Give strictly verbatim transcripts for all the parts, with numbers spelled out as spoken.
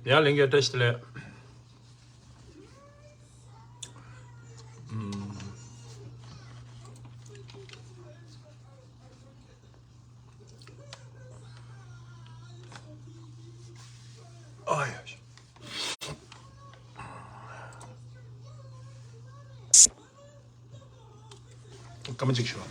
ཡ་ལྷན་རྒྱས་བཀྲ་ཤིས་བདེ་ལེགས། ཨ་ཡ། སྐར་མ་གཅིག་ཞུ།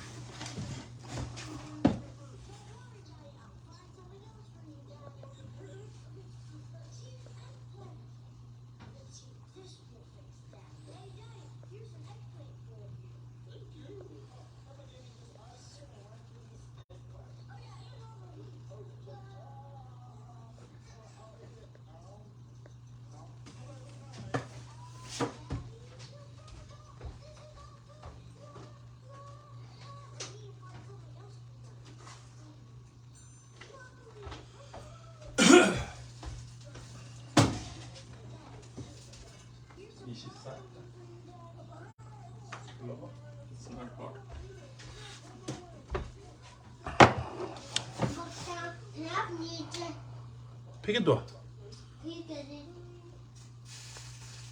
ཕ་གི་འདུག་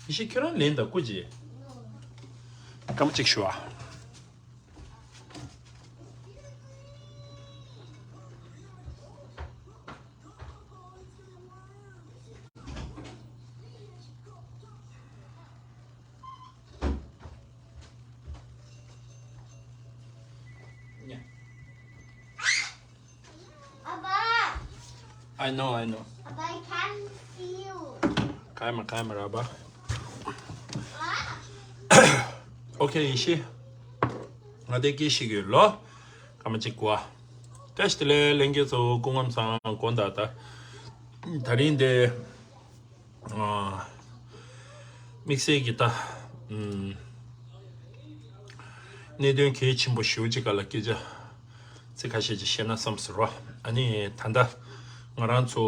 ཡེ་ཤེས་ཁྱོད་རང་ལེན་དང་སྐུ་མཁྱེན། སྐར་མ་གཅིག་ཞུ་ཨ། I know, I know. Papa, I can't see you. ཁ་མ་ཁ་མ་ར་བ། ཨོ་ཁེ་ཡེ་ཤེས། ང་དེ་སྐད་ཤེས་ཀྱི་ཡོད་ལོ། སྐར་མ་གཅིག་གོ། བཀྲ་ཤིས་བདེ་ལེགས་ལྷན་རྒྱས་ཚོ། སྐུ་ཁམས་བཟང་། དགོང་དག་ད། དེ་རིང་དེ། ཨ། དམིགས་བསལ་གྱི་ད། ཨམ། གནད་དོན་གལ་ཆེན་པོ་ཞེ་པོ་ཅིག་སྒང་ལ་སྐད་ཆ་ཚིག་ཁ་ཤས་ཅིག་བཤད་ན་བསམ་ཟེར་བ། ཨ་ནི་ད་ལྟ་ང་རང་ཚོ་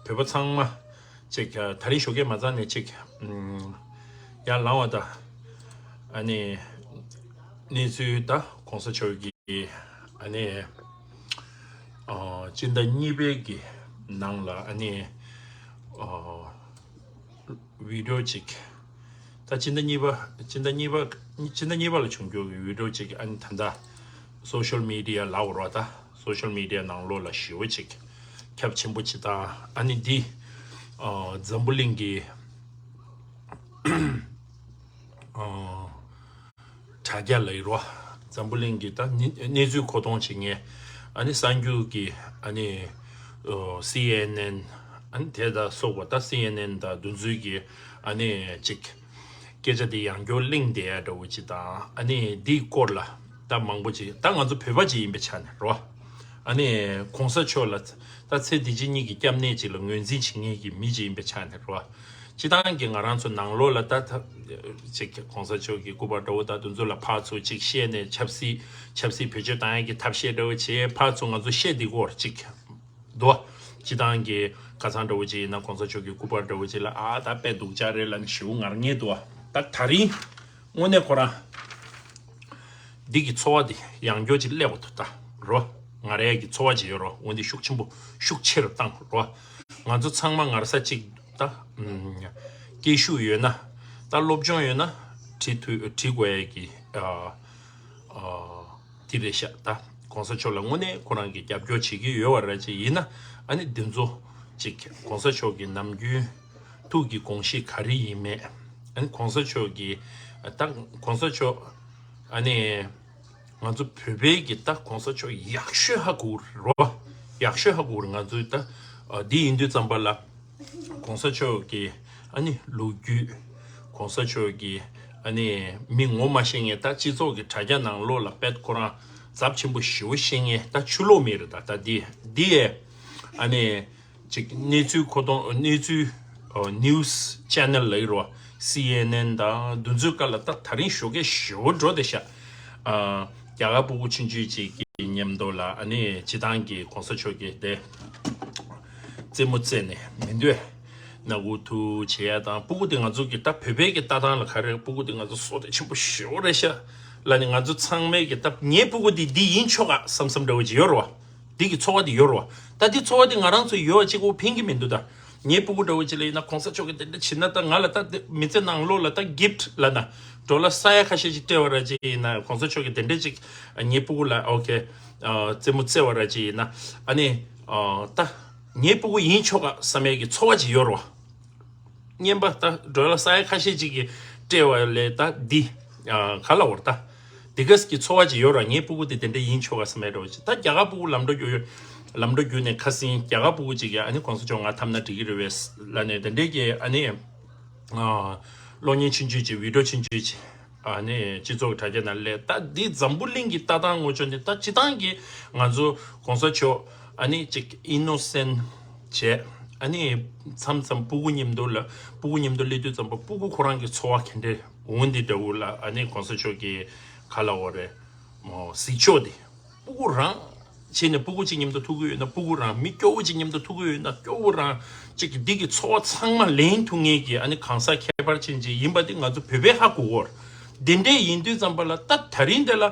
བོད་པ་ཚང་མ་ཅིག་ད་རིང་ཞོགས་ཀས་མ་ཚང་ནས་ཅིག་ཨམ། ཡར་ལངས་པ་དང་། ཨ་ནི་གནས་ཚུལ་ད་གོང་ས་མཆོག་གི་ཨ་ནི། ཨ། སྤྱི་ཟླ་གཉིས་པའི་གི་ནང་ལ་ཨ་ནི། ཨ། བི་ཌིའོ་ཅིག་ད་སྤྱི་ཟླ་གཉིས་པ། སྤྱི་ཟླ་གཉིས་པ། སྤྱི་ཟླ་གཉིས་པ་ལ་བྱུང་རྒྱུ་གི་བི་ཌིའོ་ཅིག་ཨ་ནི་ད་ལྟ་སོ་ཤལ་མི་ཌི་ཡ་ལབ་དགོས་རེད་པ། ད་སོ་ཤལ་མི་ཌི་ཡ་ནང་ལོགས་ལ་ཞེ་པོ་ཅིག་ཁྱབ་ཆེན་པོ་ཅིག་དང་། ཨ་ནི་འདི། ཨ། འཛམ་བུ་གླིང་གི། ཨ། དྲ་རྒྱ་ལབ་ཀྱི་རེད་པ། འཛམ་བུ་གླིང་གི་ད་གནས་གནས་ཚུལ་མཁོ་གཏོང་བྱེད་མཁན། ཨ་ནི་གསར་འགྱུར་གྱི་ཨ་ནི། ཨོ། སི་ཨེན་ཨེན། ཨ་ནི་དེ་དང་སོགས་པ། ད་སི་ཨེན་ཨེན་དང་དེ་ཚོའི་གི་ཨ་ནི་ཅིག་སྐད་ཆ་དེ་ཡང་བསྐྱར་གླེང་བསྡད་ཡ་འདྲ་བོ་ཅིག་དང་། ཨ་ནི་འདིའི་སྐོར་ལ་ད་མང་པོ་ཅིག་ད་ང་ཚོ་བོད་པ་ཅིག་ཡིན་པའི་ཆ་ནས་རེད་པ། ཨ་ནི་གོང་ས་མཆོག་ལ་ད་ཚེ་འདི་ཕྱི་གཉིས་ཀྱི་སྐྱབས་གནས་ཅིག་ལ་ངོས་འཛིན་བྱེད་མཁན་གྱི་མི་ཅིག་ཡིན་པའི་ཆ་ནས་རེད་པ། སྤྱིར་བཏང་གི་ང་རང་ཚོ་ནང་ལོགས་ལ་ད་ད་ཅིག་གོང་ས་མཆོག་གི་སྐུ་པར་འདྲ་བོ་ད་དེ་ཚོ་ལ་ཕར་ཚུར་ཅིག་བཤད་ནས་ཆབ་སྲིད་ཆབ་སྲིད་བེད་སྤྱོད་བཏང་ཡག་གི་ཐབས་ཤེས་འདྲ་བོ་བྱས། ཕར་ཚུར་ང་ཚོ་བཤད་བསྡད་ཀྱི་ཡོད་རེད་ཅིག་འདུག་སྤྱིར་བཏང་གི་ཁ་སང་འདྲ་བོ་ཅིག་ཡིན་ན་གོང་ས་མཆོག་གི་སྐུ་པར་འདྲ་བོ་ཅིག་ལ་ཨ་ད་དཔེ་སྡུག་ཅག་རེད་ལབ་ནས་ཞེ་པོ་ངར་ངར་འདུག་ད་ད་རིང་དངོས་གནས་ཁོ་རང་འདི་གི་ཚོར་བ་འདི་ཡང་བསྐྱར་ཅིག་སླེབས་པ་འདུག་ད་རེད་པ། ངར་ཡག་གི་ཚོར་བ་ཅིག་ཡོད་རེད་པ། འོན་ཏེ་ཤུགས་ཆེན་པོ་ཤུགས་ཆེ་རུ་བཏང་རེད་པ། ང་ཚོ་ཚང་མ་ངར་ས་ཅིག་ད། ཨམ། སྐད་ཤུགས་ཡོད་ན། ད་སློབ་སྦྱོང་ཡོད་ན། བྲིས་ཐུབ་བྲིས་དགོས་ཡག་གི། ཨ། ཨ། དེ་རེད་ཤག་ད་གོང་ས་མཆོག་ལ་དངོས་གནས་ཁོ་རང་གིས་རྒྱབ་སྐྱོར་བྱེད་ཀྱི་ཡོད་པ་རེད། ཅིག་ཡིན་ན་ཨ་ནི་འདི་ཚོ་ཅིག་གོང་ས་མཆོག་གི་ནམ་རྒྱུན་ཐུགས་ཀྱི་དགོངས་གཞི་ག་རེ་ཡིན་མེད། ཨ་ནི་གོང་ས་མཆོག་གི། ད་གོང་ས་མཆོག་ཨ་ནི། ང་ཚོ་བོད་པའི་གི་ད་གོང་ས་མཆོག་ཡག་ཤོས་ཧ་གོ་གི་རེད་པ། ཡག་ཤོས་ཧ་གོ་གི་རེད། ང་ཚོའི་ད། ཨ། འདི་ཡིན་དུས་ཙམ་པ་ལ། གོང་ས་མཆོག་གི་ཨ་ནི་ལོ་རྒྱུས། གོང་ས་མཆོག་གི་ཨ་ནི་མི་ངོ་མ་ཤེས་མཁན། ད་སྤྱི་ཚོགས་ཀྱི་དྲ་རྒྱ་ནང་ལོགས་ལ་དཔེ་ཁོ་རང་ཚབས་ཆེན་པོ་ཞེ་པོ་ཤེས་མཁན་ད་ཕྱི་ལོགས་མི་རེད། ད་ད་འདི་འདི་ཨ་ནི། ཅིག་གནས་ཚུལ་མཁོ་གཏོང་། གནས་ཚུལ། ཨོ། ནིའུ་སི་ཆེ་ནལ་ལབ་ཀྱི་རེད་པ། སི་ཨེན་ཨེན་དང་དེ་ཚོའི་སྒང་ལ་ད་ད་རིང་ཞོགས་ཀས་ཞེ་པོ་འགྲོ་བསྡད་ཤག་ཨ། རྒྱ་གར་སྤུ་གུ་ཆུང་ཆུང་ཅིག་གི་མཉམ་དུ་ལ་ཨ་ནི་སྤྱིར་བཏང་གི་གོང་ས་མཆོག་གི་དེ་རྩེད་མོ་རྩེ་ནས་མི་འདོད་ན་གུ་ཐུག་བྱེད་ཡ་དང་། སྤུ་གུ་དེ་ང་ཚོ་གི་ད་བོད་པའི་གི་ལྟ་སྟངས་ལ་ག་རེ། སྤུ་གུ་དེ་ང་ཚོ་བསོད་བདེ་ཆེན་པོ་ཞེ་པོ་རེད་ཤག་ལབ་ནས། ང་ཚོ་ཚང་མས་གི་ད་ངའི་སྤུ་གུ་དེ་འདི་ཡིན་ཆོག་ག་བསམ་བསམ་འདྲ་བོ་ཅིག་ཡོད་རེད་པ། འདི་གི་ཚོར་བ་དེ་ཡོད་རེད་པ། ད་འདི་ཚོར་བ་དེ་ང་རང་ཚོ་ཡོད་པ་གཅིག་པོ་ཕན་གྱི་མི་འདུག་ད་ ངའི་སྤུ་གུ་འདྲ་བོ་ཅིག་ལ་ཡིན་ན་གོང་ས་མཆོག་གིས་དེ་འདྲ་བྱེད་ན། ད་ང་ལ་ད་དེ་མི་ཚེ་ནང་ལོགས་ལ་ད་གིཕ་ཊི་ལབ་ན་ཌོ་ལར་ས་ཡ་ཁ་ཤས་ཅིག་སྤྲད་པ་ར་ཅིག་ཡིན་ན། གོང་ས་མཆོག་གིས་དེ་འདྲ་ཅིག་ངའི་སྤུ་གུ་ལ་ཨོ་ཁེ་རྩེད་མོ་རྩེ་བ་ར་ཅིག་ཡིན་ན། ཨ་ནི་ད་ངའི་སྤུ་གུ་ཡིན་ཆོག་ག་བསམ་ཡས་ཀྱི་ཚོར་བ་ཅིག་ཡོད་རེད་བ། རྔན་པ་ད་ཌོ་ལར་ས་ཡ་ཁ་ཤས་ཅིག་གིས་སྤྲད་པ་ལས་ད་འདི་ག་ལ་བར་ད་འདི་གས་ཀྱི་ཚོར་བ་ཅིག་ཡོད་ར། ངའི་སྤུ་གུ་དེ་དེ་འདྲ་ཡིན་ཆོག་ག་བསམ་ཡས་འདྲ་བོ་ཅིག་ད་རྒྱ་གར་སྤུ་གུ་ལམ་འགྲོ་རྒྱུ་ཡོད། ལམ་འགྲོ་རྒྱུ་ནས་ཁ་སང་རྒྱ་གར་སྤུ་གུ་ཅིག་གིས་ཨ་ནི་གོང་ས་མཆོག་ང་འཐམ་ན་འགྲིག་གི་རེད་པས་ལབ་ནས་དེ་འདྲས་ཀྱི་ཨ་ནི་གློག་བརྙན་ཆུང་ཆུང་ཅིག་བི་ཌི་ཡོ་ཆུང་ཆུང་ཅིག་ཨ་ནི་སྤྱི་ཚོགས་ཀྱི་དྲ་རྒྱ་ནང་སླེབས། ད་འདི་འཛམ་བུ་གླིང་གི་ལྟ་སྟངས་ངོ་ཅོག་འདི་ད་སྤྱི་བཏང་གི་ང་ཚོ་གོང་ས་མཆོག་ཨ་ནི་ཅིག་ཨི་ནོ་སེན་བྱས། ཨ་ནི་མཚམས་མཚམས་སྤུ་གུ་མཉམ་དུ་ལ་སྤུ་གུ་མཉམ་དུ་སླེབས་དུས་ཙམ་པ་སྤུ་གུ་ཁོ་རང་གི་ཚོར་བ་ག་འདྲས་འོང་འདི་འདྲ་བོ་ལ་ཨ་ནི་གོང་ས་མཆོག་གི་ག་ལ་བ་རེད་མོ་གཟིགས་ཕྱོགས་འདི། སྤུ་གུ་རང་བྱས་ནས་སྤུ་གུ་གཅིག་མཉམ་དུ་ཐུག་གི་ཡོད་ན། སྤུ་གུ་རང་མི་སྐྱོ་བོ་གཅིག་མཉམ་དུ་ཐུག་གི་ཡོད་ན། སྐྱོ་བོ་རང་གཅིག་གི་འདི་གི་ཚོར་བ་ཚང་མ་ལེན་ཐུབ་མཁན་གྱི་ཨ་ནི་གང་ཟག་ཁྱད་པར་ཅན་ཅིག་ཡིན་པ་འདི་ང་ཚོ་བོད་པས་ཧ་གོ་གོ། དེ་འདྲས་ཡིན་དུས་ཙམ་པ་ལ་ད་ད་རིང་འདི་ལ་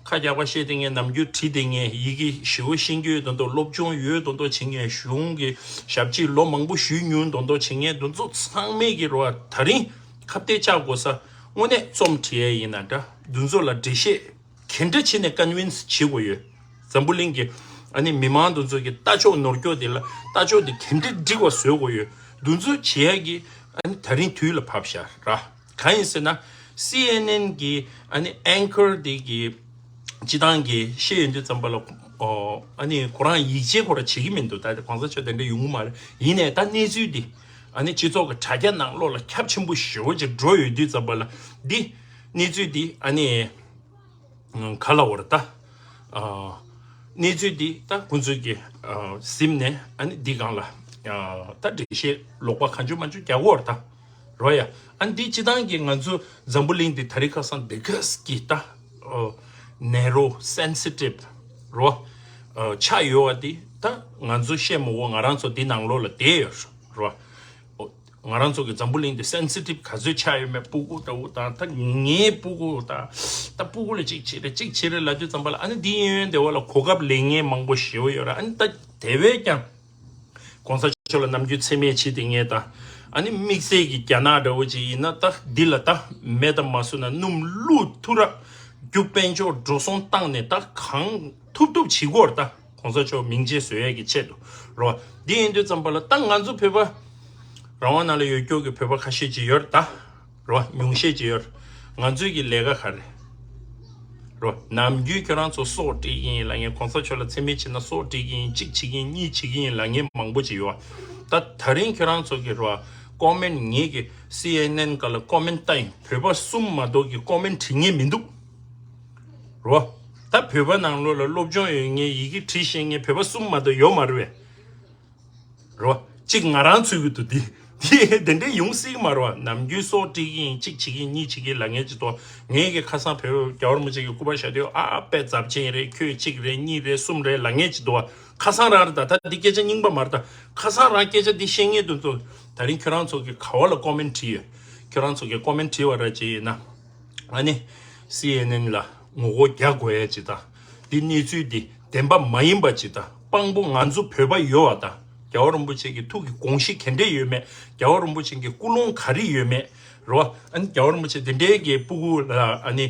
ཁ་རྒྱག་པ་བཤད་དེ་ངས་ནམ་རྒྱུན་བྲིས་དེ་ངས་ཡི་གེ་ཞེ་པོ་ཤེས་ཀྱི་ཡོད་མདོག་མདོག་སློབ་སྦྱོང་ཡོད་མདོག་མདོག་བྱེད་མཁན། གཞུང་གི་ཞབས་ཕྱི་ལོ་མང་པོ་ཞུས་མྱོང་མདོག་མདོག་བྱེད་མཁན་འདི་ཚོ་ཚང་མས་ཀྱི་རེད་བ། ད་རིང་ཁ་གཏད་བཅག་དགོས་ས་དངོས་གནས་རྩོམ་བྲིས་ཡས་ཡིན་ན་འདྲ། འདི་ཚོ་ལ་འགྲེལ་བཤད་ག་འདྲ་བྱས་ནས་ཀོན་ཝིན་སི་བྱེད་དགོས་ཡོད། འཛམ་བུ་གླིང་གི་ཨ་ནི་མི་མང་དེ་ཚོ་གི་ལྟ་ཕྱོགས་ནོར་སྐྱོ་དེ་ལ་ལྟ་ཕྱོགས་དེ་ག་འདྲ་འགྲིག་པ་བཟོ་དགོས་ཡོད། དེ་ཚོ་བྱེད་ཡ་གི་ཨ་ནི་ད་རིང་དུས་ལ་བབས་ཤག་ར། གང་ཡིན་ཟེར་ན་སི་ཨེན་ཨེན་གི་ཨ་ནི་ཨེང་ཀར་དེ་གི་སྤྱི་བཏང་གི་བཤད་ཡོང་དུས་ཙམ་པ་ལ་ཨོ་ཨ་ནི་ཁོ་རང་ཡིད་ཆེས་ཁོ་རང་བྱེད་ཀྱི་མི་འདུག་ད་གོང་ས་མཆོག་དེ་འདྲ་ཡོང་གི་མ་རེད། ཡིན་ནའི་ད་གནས་ཚུལ་འདི་ཨ་ནི་སྤྱི་ཚོགས་ཀྱི་དྲ་རྒྱ་ནང་ལོགས་ལ་ཁྱབ་ཆེན་པོ་ཞེ་པོ་ཅིག་འགྲོ་ཡོང་དུས་ཙམ་པ་ལ་འདི་གནས་ཚུལ་འདི་ཨ་ནི། ག་ལ་བར་ད། གནས་ཚུལ་འདི་ད་ཁོང་ཚོས་ཀྱི་གཟིམ་ནས་ཨ་ནི་འདི་སྒང་ལ་ད་འགྲེལ་བཤད་ལོག་པ་གང་བྱུང་མང་བྱུང་རྒྱག་གོ་བར་ད། རོ་ཡ། ཨ་ནི་འདི་སྤྱི་བཏང་གི་ང་ཚོ་འཛམ་བུ་གླིང་འདི་ད་རེས་ཁ་སང་འདི་གས་ཀྱི་ད་ནེ་རོ་སེན་སི་ཊིབ་རོ་ཆགས་ཡོད་བ་འདི་ད་ང་ཚོ་བཤད་མ་གོ། ང་རང་ཚོ་འདི་ནང་ལོགས་ལ་བསྡད་ཡོད་རོ། ང་རང་ཚོ་གི་འཛམ་བུ་གླིང་འདི་སེན་སི་ཊིབ་ག་ཚོད་ཆགས་ཡོད་མེད། སྤུ་གུ་ལྟ་བུ་དང་ད་ངའི་སྤུ་གུ་དང་ད་སྤུ་གུ་ལ་གཅིག་བྱེད་རེད་གཅིག་བྱེད་རེད་ལབ་དུས་ཙམ་པ་ལ་ཨ་ནི་འདི་གཡས་གཡོན་སྡེ་བ་ལ་གོ་སྐབས་ལེན་མཁན་མང་པོ་ཞེ་པོ་ཡོད་རེད། ཨ་ནི་ད་དེ་བས་ཀྱང་གོང་ས་མཆོག་ལ་ནམ་རྒྱུན་མཚན་སྨད་བྱེད་དེ་ངས་ད་ཨ་ནི་དམིགས་བསལ་གྱི་རྒྱ་ནག་འདྲ་བོ་ཅིག་ཡིན་ན་ད་འདི་ལ་ད་མེ་ད་མ་བཟོས་ན་སྣུམ་བླུགས་ཐུབ་ར་རྒྱུ་དཔལ་འབྱོར་འགྲོ་སོང་བཏང་ནས་ད་གང་ཐུབ་ཐུབ་བྱེད་དགོས་རེད་ད། གོང་ས་མཆོག་མིང་ཆེན་བཟོ་ཡས་ཀྱི་ཆེད་དུ་རོ། འདི་ཡིན་དུས་ཙམ་པ་ལ་ད་ང་ཚོ་བོད་པ་རང་དབང་ནང་ལ་ཡོད་སྐྱོ་གི་བོད་པ་ཁ་ཤས་ཅིག་ཡོད་རེད་ད། རོ་ཉུང་ཤས་ཅིག་ཡོད་རེད། ང་ཚོའི་གི་ལས་ཀ་ག་རེད། རོ་ནམ་རྒྱུན་ཁྱོད་རང་ཚོ་སྲོག་སྤྲད་ཀྱི་ཡིན་ལབ་མཁན། གོང་ས་མཆོག་ལ་མཚན་སྨད་བྱེད་ན་སྲོག་སྤྲད་ཀྱི་ཡིན། གཅིག་བྱེད་ཀྱི་ཡིན། གཉིས་བྱེད་ཀྱི་ཡིན་ལབ་མཁན་མང་པོ་ཅིག་ཡོད། ད་ད་རིང་ཁྱོད་རང་ཚོ་གི་རོ་ཀོ་མེན་ངེད་ཀྱི་སི་ཨེན་ཨེན་ག་ལ་ཀོ་མེན་ལྟ་ཡིན། བོད་པ་གསུམ་མ་གཏོགས་ཀྱི་ཀོ་མེན་བྲིས་མཁན་མི་འདུག་རོ། ད་བོད་པ་ནང་ལོགས་ལ་སློབ་སྦྱོང་ཡོད་མཁན་ཡི་གེ་བྲིས་ཤེས་མཁན་བོད་པ་གསུམ་མ་གཏོགས་ཡོད་མ་རེད་པས། རོ། གཅིག་ང་རང་ཚུད་ཀྱི་འདུག་འདི་འདི་དེ་འདྲས་ཡོང་སྲིད་ཀྱི་མ་རེད་པ། ནམ་རྒྱུན་སྲོག་སྤྲད་ཀྱི་ཡིན། གཅིག་བྱེད་ཀྱི་ཡིན། གཉིས་བྱེད་ཀྱི་ཡིན་ལབ་མཁན་ཅིག་འདུག་ངས་ཀྱི་ཁ་སང་བོད་རྒྱལ་བ་རིན་པོ་ཆེ་གི་སྐུ་པར་བཞག་དུས་ཨ་དཔེ་ཚབས་ཆེན་རེད། ཁྱོད་གཅིག་རེད། གཉིས་རེད། གསུམ་རེད་ལབ་མཁན་ཅིག་འདུག་ཁ་སང་རང་རེད་ད། ད་འདི་སྐད་ཆ་རྙིང་པ་མ་རེད་ད། ཁ་སང་རང་སྐད་ཆ་འདི་བཤད་མཁན་དེ་ཚོ་ད་རིང་ཁྱོད་རང་ཚོ་གི་ག་བ་ལ་ཀོ་མེན་བྲིས་ཡོད། ཁྱོད་རང་ཚོ་གི་ཀོ་མེན་བྲིས་པ་ར་ཅིག་ཡིན་ན། ཨ་ནི། སི་ཨེན་ཨེན་ལ་ངོ་རྒོལ་རྒྱག་དགོས་ཡ་ཅིག་དང་། འདི་གནས་ཚུལ་འདི་བདེན་པ་མ་ཡིན་པ་ཅིག་དང་། དཔང་པོ་ང་ཚོ་བོད་པ་ཡོད་པ་དང་། རྒྱལ་བ་རིན་པོ་ཆེ་གི་ཐུགས་ཀྱི་དགོངས་གཞི་ག་འདྲས་ཡོད་མེད། རྒྱལ་བ་རིན་པོ་ཆེ་གི་ཀུན་སློང་ག་རེ་ཡོད་མེད་རོ། ཨ་ནི་རྒྱལ་བ་རིན་པོ་ཆེ་དེ་འདྲའི་གི་སྤུ་གུ་ལ་ཨ་ནི་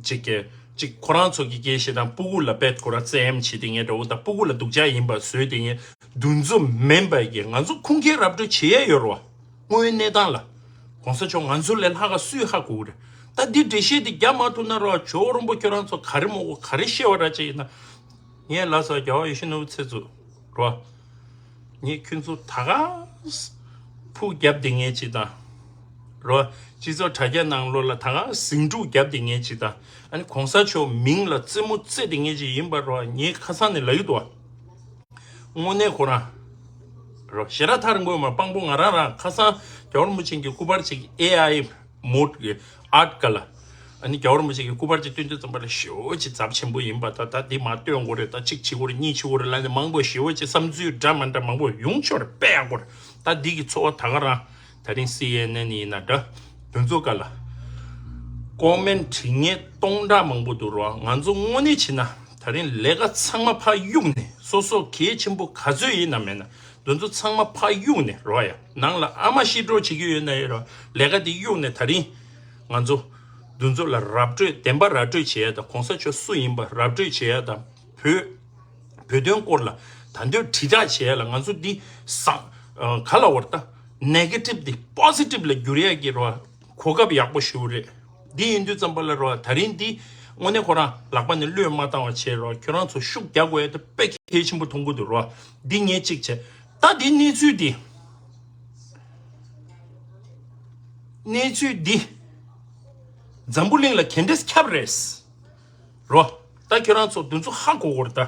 ཅིག་གི་ཅིག་ཁོ་རང་ཚོ་གི་སྐད་བཤད་དང་། སྤུ་གུ་ལ་དཔེ་ཁོ་རང་བཙན་གཡེམ་བྱེད་དེ་ངས་འདྲ་བོ་དང་། སྤུ་གུ་ལ་སྡུག་ཅག་ཡིན་པ་བཟོས་དེ་ངས་འདུ་འཛོམས་མིན་པ་གི་ང་ཚོ་ཁུངས་སྐྱེལ་ར་སྤྲོད་བྱེད་ཡ་ཡོད་རོ། དངོས་ཡོད་གནས་སྟངས་ལ། གོང་ས་མཆོག་ང་ཚོ་ལས་ལྷག་ག་སུས་ཧ་གོ་གི་རེད། ད་འདི་འགྲེལ་བཤད་འདི་རྒྱག་མ་ཐུབ་ན་རོ། ཇོ་བོ་རིན་པོ་ཁྱོད་རང་ཚོ་ག་རེ་མོ་གོ་ག་རེ་བཤད་པ་ར་ཅིག་ཡིན་ན། ངས་ལ་སོགས་རྒྱལ་བ་ཡིད་བཞིན་ནོར་བུ་ཚེ་གཙུག་རོ། ངས་ཁྱོད་ཚོ་ད་ག་ཕུག་རྒྱབ་བསྡད་མཁན་ཅིག་དང་། རོ། སྤྱི་ཚོགས་དྲ་རྒྱ་ནང་ལོགས་ལ་ད་ག་ཟིང་འཁྲུག་རྒྱབ་བསྡད་མཁན་ཅིག་དང་། ཨ་ནི་གོང་ས་མཆོག་མིང་ལ་རྩེད་མོ་རྩེ་བསྡད་མཁན་ཅིག་ཡིན་པ་རོ། ངས་ཁ་སང་ནས་ལབ་ཀྱི་འདུག་བ། དངོས་གནས་ཁོ་རང་། རོ། ཞེ་དྲག་ཐག་རིང་པོ་མ། དཔང་པོ་ང་རང་རང་ཁ་སང་རྒྱལ་བ་རིན་པོ་ཆེ་གི་སྐུ་པར་ཅིག་ཨེ་ཨའི་མོཌ་གི་ཨརཊ་ག་ལ། ཨ་ནི་རྒྱལ་བ་རིན་པོ་ཆེ་གི་སྐུ་པར་ཅིག་སྟོན་དུས་ཙམ་པ་ལ་ཞེ་པོ་ཅིག་ཚབས་ཆེན་པོ་ཡིན་པ་དང་། ད་འདི་མ་སྟོན་དགོས་རེད། ད་གཅིག་བྱེད་དགོས་རེད། གཉིས་བྱེད་དགོས་རེད་ལབ་ནས་མང་པོ་ཞེ་པོ་ཅིག་བསམ་ཚུལ་འདྲ་མ་འདྲ་མང་པོ་ཡོང་ཆོག་རེད། དཔེ་ཡག་པོ་རེད། ད་འདི་གི་ཚོར་བ་ད་ག་རང་། ད་རིང་སི་ཨེན་ཨེན་ཡིན་ན་འདྲ། དེ་ཚོ་ག་ལ། ཀོ་མེན་བྲིས་མཁན་སྟོང་ཕྲག་མང་པོ་འདུག་རོ། ང་ཚོ་དངོས་གནས་བྱས་ན་ད་རིང་ལས་ཀ་ཚང་མ་ཕར་གཡུགས་ནས་སོ་སོ་གལ་ཆེན་པོ་ག་ཚོད་ཡིན་ན་མེད་ན་ འདི་ཚོ་ཚང་མ་ཕར་གཡུགས་ནས་རོ་ཡ། ནང་ལ་ཨ་མ་ཤི་འགྲོ་བྱེད་ཀྱི་ཡོད་ན་ཡོད་རོ། ལས་ཀ་དེ་གཡུགས་ནས་ད་རིང་ང་ཚོ་འདི་ཚོ་ལ་ར་སྤྲོད་བདེན་པ་ར་སྤྲོད་བྱེད་ཡ་དང་། གོང་ས་མཆོག་སུ་ཡིན་པ་ར་སྤྲོད་བྱེད་ཡ་དང་། བོད་བོད་དོན་སྐོར་ལ་ད་འདོད་དྲིལ་བསྒྲགས་བྱེད་ཡ་ལ་ང་ཚོ་འདི་བཟང་ག་ལ་བར་ད་ནེ་གེ་ཊིབ་དེ་པོ་སི་ཊིབ་ལ་བསྒྱུར་ཡ་གི་རོ། གོ་སྐབས་ཡག་པོ་ཞིག་རེད། འདི་ཡིན་དུས་ཙམ་པ་ལ་རོ། ད་རིང་འདི་དངོས་གནས་ཁོ་རང་ལག་པ་ནས་བློས་མ་བཏང་བ་བྱས་རོ། ཁྱོད་རང་ཚོ་ཤུགས་རྒྱག་དགོས་ཡ་དེ་དཔེ་གལ་ཆེན་པོ་མཐོང་གི་འདུག་རོ། འདི་ངས་གཅིག་བྱས། ད་འདི་གནས་ཚུལ་འདི་གནས་ཚུལ་འདི་འཛམ་བུ་གླིང་ལ་ག་འདྲས་ཁྱབ་རེད། རོ། ད་ཁྱོད་རང་ཚོ་འདི་ཚོ་ཧ་གོ་གོ་རེད་ད།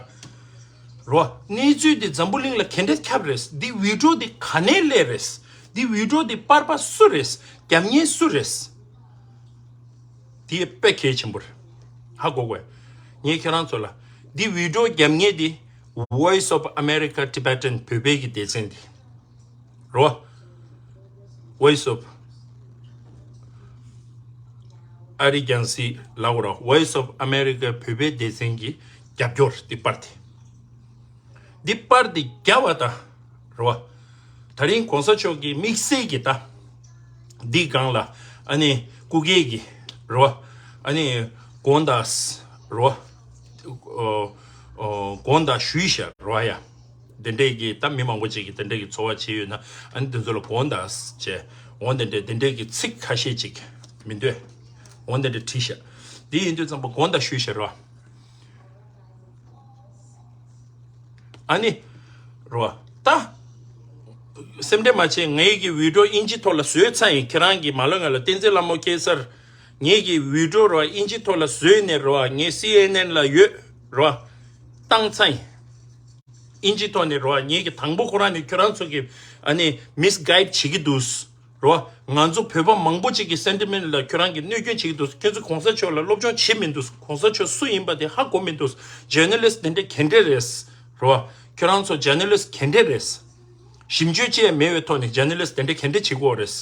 རོ། གནས་ཚུལ་འདི་འཛམ་བུ་གླིང་ལ་ག་འདྲས་ཁྱབ་རེད། འདི་བི་ཌིའོ་འདི་ག་ནས་སླེབས་རེད། འདི་བི་ཌིའོ་འདི་པར་པ་སུ་རེད། རྒྱབ་གཉེར་སུ་རེད། འདི་དཔེ་གལ་ཆེན་པོ་རེད། ཧ་གོ་གོ། ངས་ཁྱོད་རང་ཚོ་ལ། འདི་བི་ཌིའོ་རྒྱབ་གཉེར་འདི་Voice of America Tibetan བོད་པའི་གི་སྡེ་ཚན་འདི། རོ། Voice of ཨ་རི་རྒྱང་སྲིང་ལ་འོ་ར། Voice of America བོད་པའི་སྡེ་ཚན་གྱི་རྒྱབ་སྐྱོར་འདི་པར་དེ། འདི་པར་དེ་རྒྱབ་པ་ད་རོ། ད་རིང་གོང་ས་མཆོག་གི་དམིགས་བསལ་གྱི་ད་འདི་སྒང་ལ་ཨ་ནི་སྐུ་སྒེར་གྱི་རོ། ཨ་ནི་དགོངས་དག་རོ། ཨོ་ཨོ་དགོངས་དག་ཞུས་ཤག་རོ་ཡ། དེ་འདྲས་ཀྱི་ད་མི་མང་པོ་ཅིག་གིས་དེ་འདྲས་ཀྱི་ཚོར་བ་བྱས་ཡོད་ན། ཨ་ནི་དེ་ཚོ་ལ་དགོངས་དག་བྱས། འོ་དེ་འདྲས་དེ་འདྲས་ཀྱི་ཚིག་ཁ་ཤས་ཅིག་མི་འདོད། འོ་དེ་འདྲས་བྲིས་ཤག་འདི་ཡིན་དུས་ཙམ་པ་དགོངས་དག་ཞུས་ཤག་རོ། ཨ་ནི་རོ། ད་སེམས་ཁྲལ་མ་བྱེད། ངའི་གི་བི་ཌིའོ་ཨིན་ཇི་ཐོག་ལ་བཟོས་ཚར་ཡིན། ཁྱེད་རང་གིས་མ་ལོ་ང་ལ་བསྟན་འཛིན་ལྷ་མོ་སྐྱེས་སར། ངའི་གི་བི་ཌིའོ་རོ་ཨིན་ཇི་ཐོག་ལ་བཟོས་ནས་རོ། ངའི་སི་ཨེན་ཨེན་ལ་ཡོད་རོ། བཏང་ཚར་ཡིན། ཨིན་ཇི་ཐོག་ནས་རོ། ངེད་ཀྱི་དང་པོ་ཁོ་རང་ནས་ཁྱོད་རང་ཚོ་གི་ཨ་ནི་མིས་གའིཌ་བྱེད་ཀྱི་འདུག་རོ། ང་ཚོ་བོད་པ་མང་པོ་ཅིག་གི་སེན་ཊི་མེནཊ་ལ་ཁྱོད་རང་གིས་གནོད་སྐྱོན་བྱེད་ཀྱི་འདུག་ཁྱོད་ཚོ་གོང་ས་མཆོག་ལ་སློབ་སྦྱོང་བྱེད་མི་འདུག་གོང་ས་མཆོག་སུ་ཡིན་པ་དེ་ཧ་གོ་མི་འདུག་ཇར་ནལ་ལིསཊ་དེ་འདྲ་ག་འདྲས་རེད། རོ། ཁྱོད་རང་ཚོ་ཇར་ནལ་ལིསཊ་ག་འདྲས་རེད། ཞིབ་འཇུག་བྱས་མེད་པའི་ཐོག་ནས་ཇར་ནལ་ལིསཊ་དེ་འདྲ་ག་འདྲས་བྱེད་དགོས་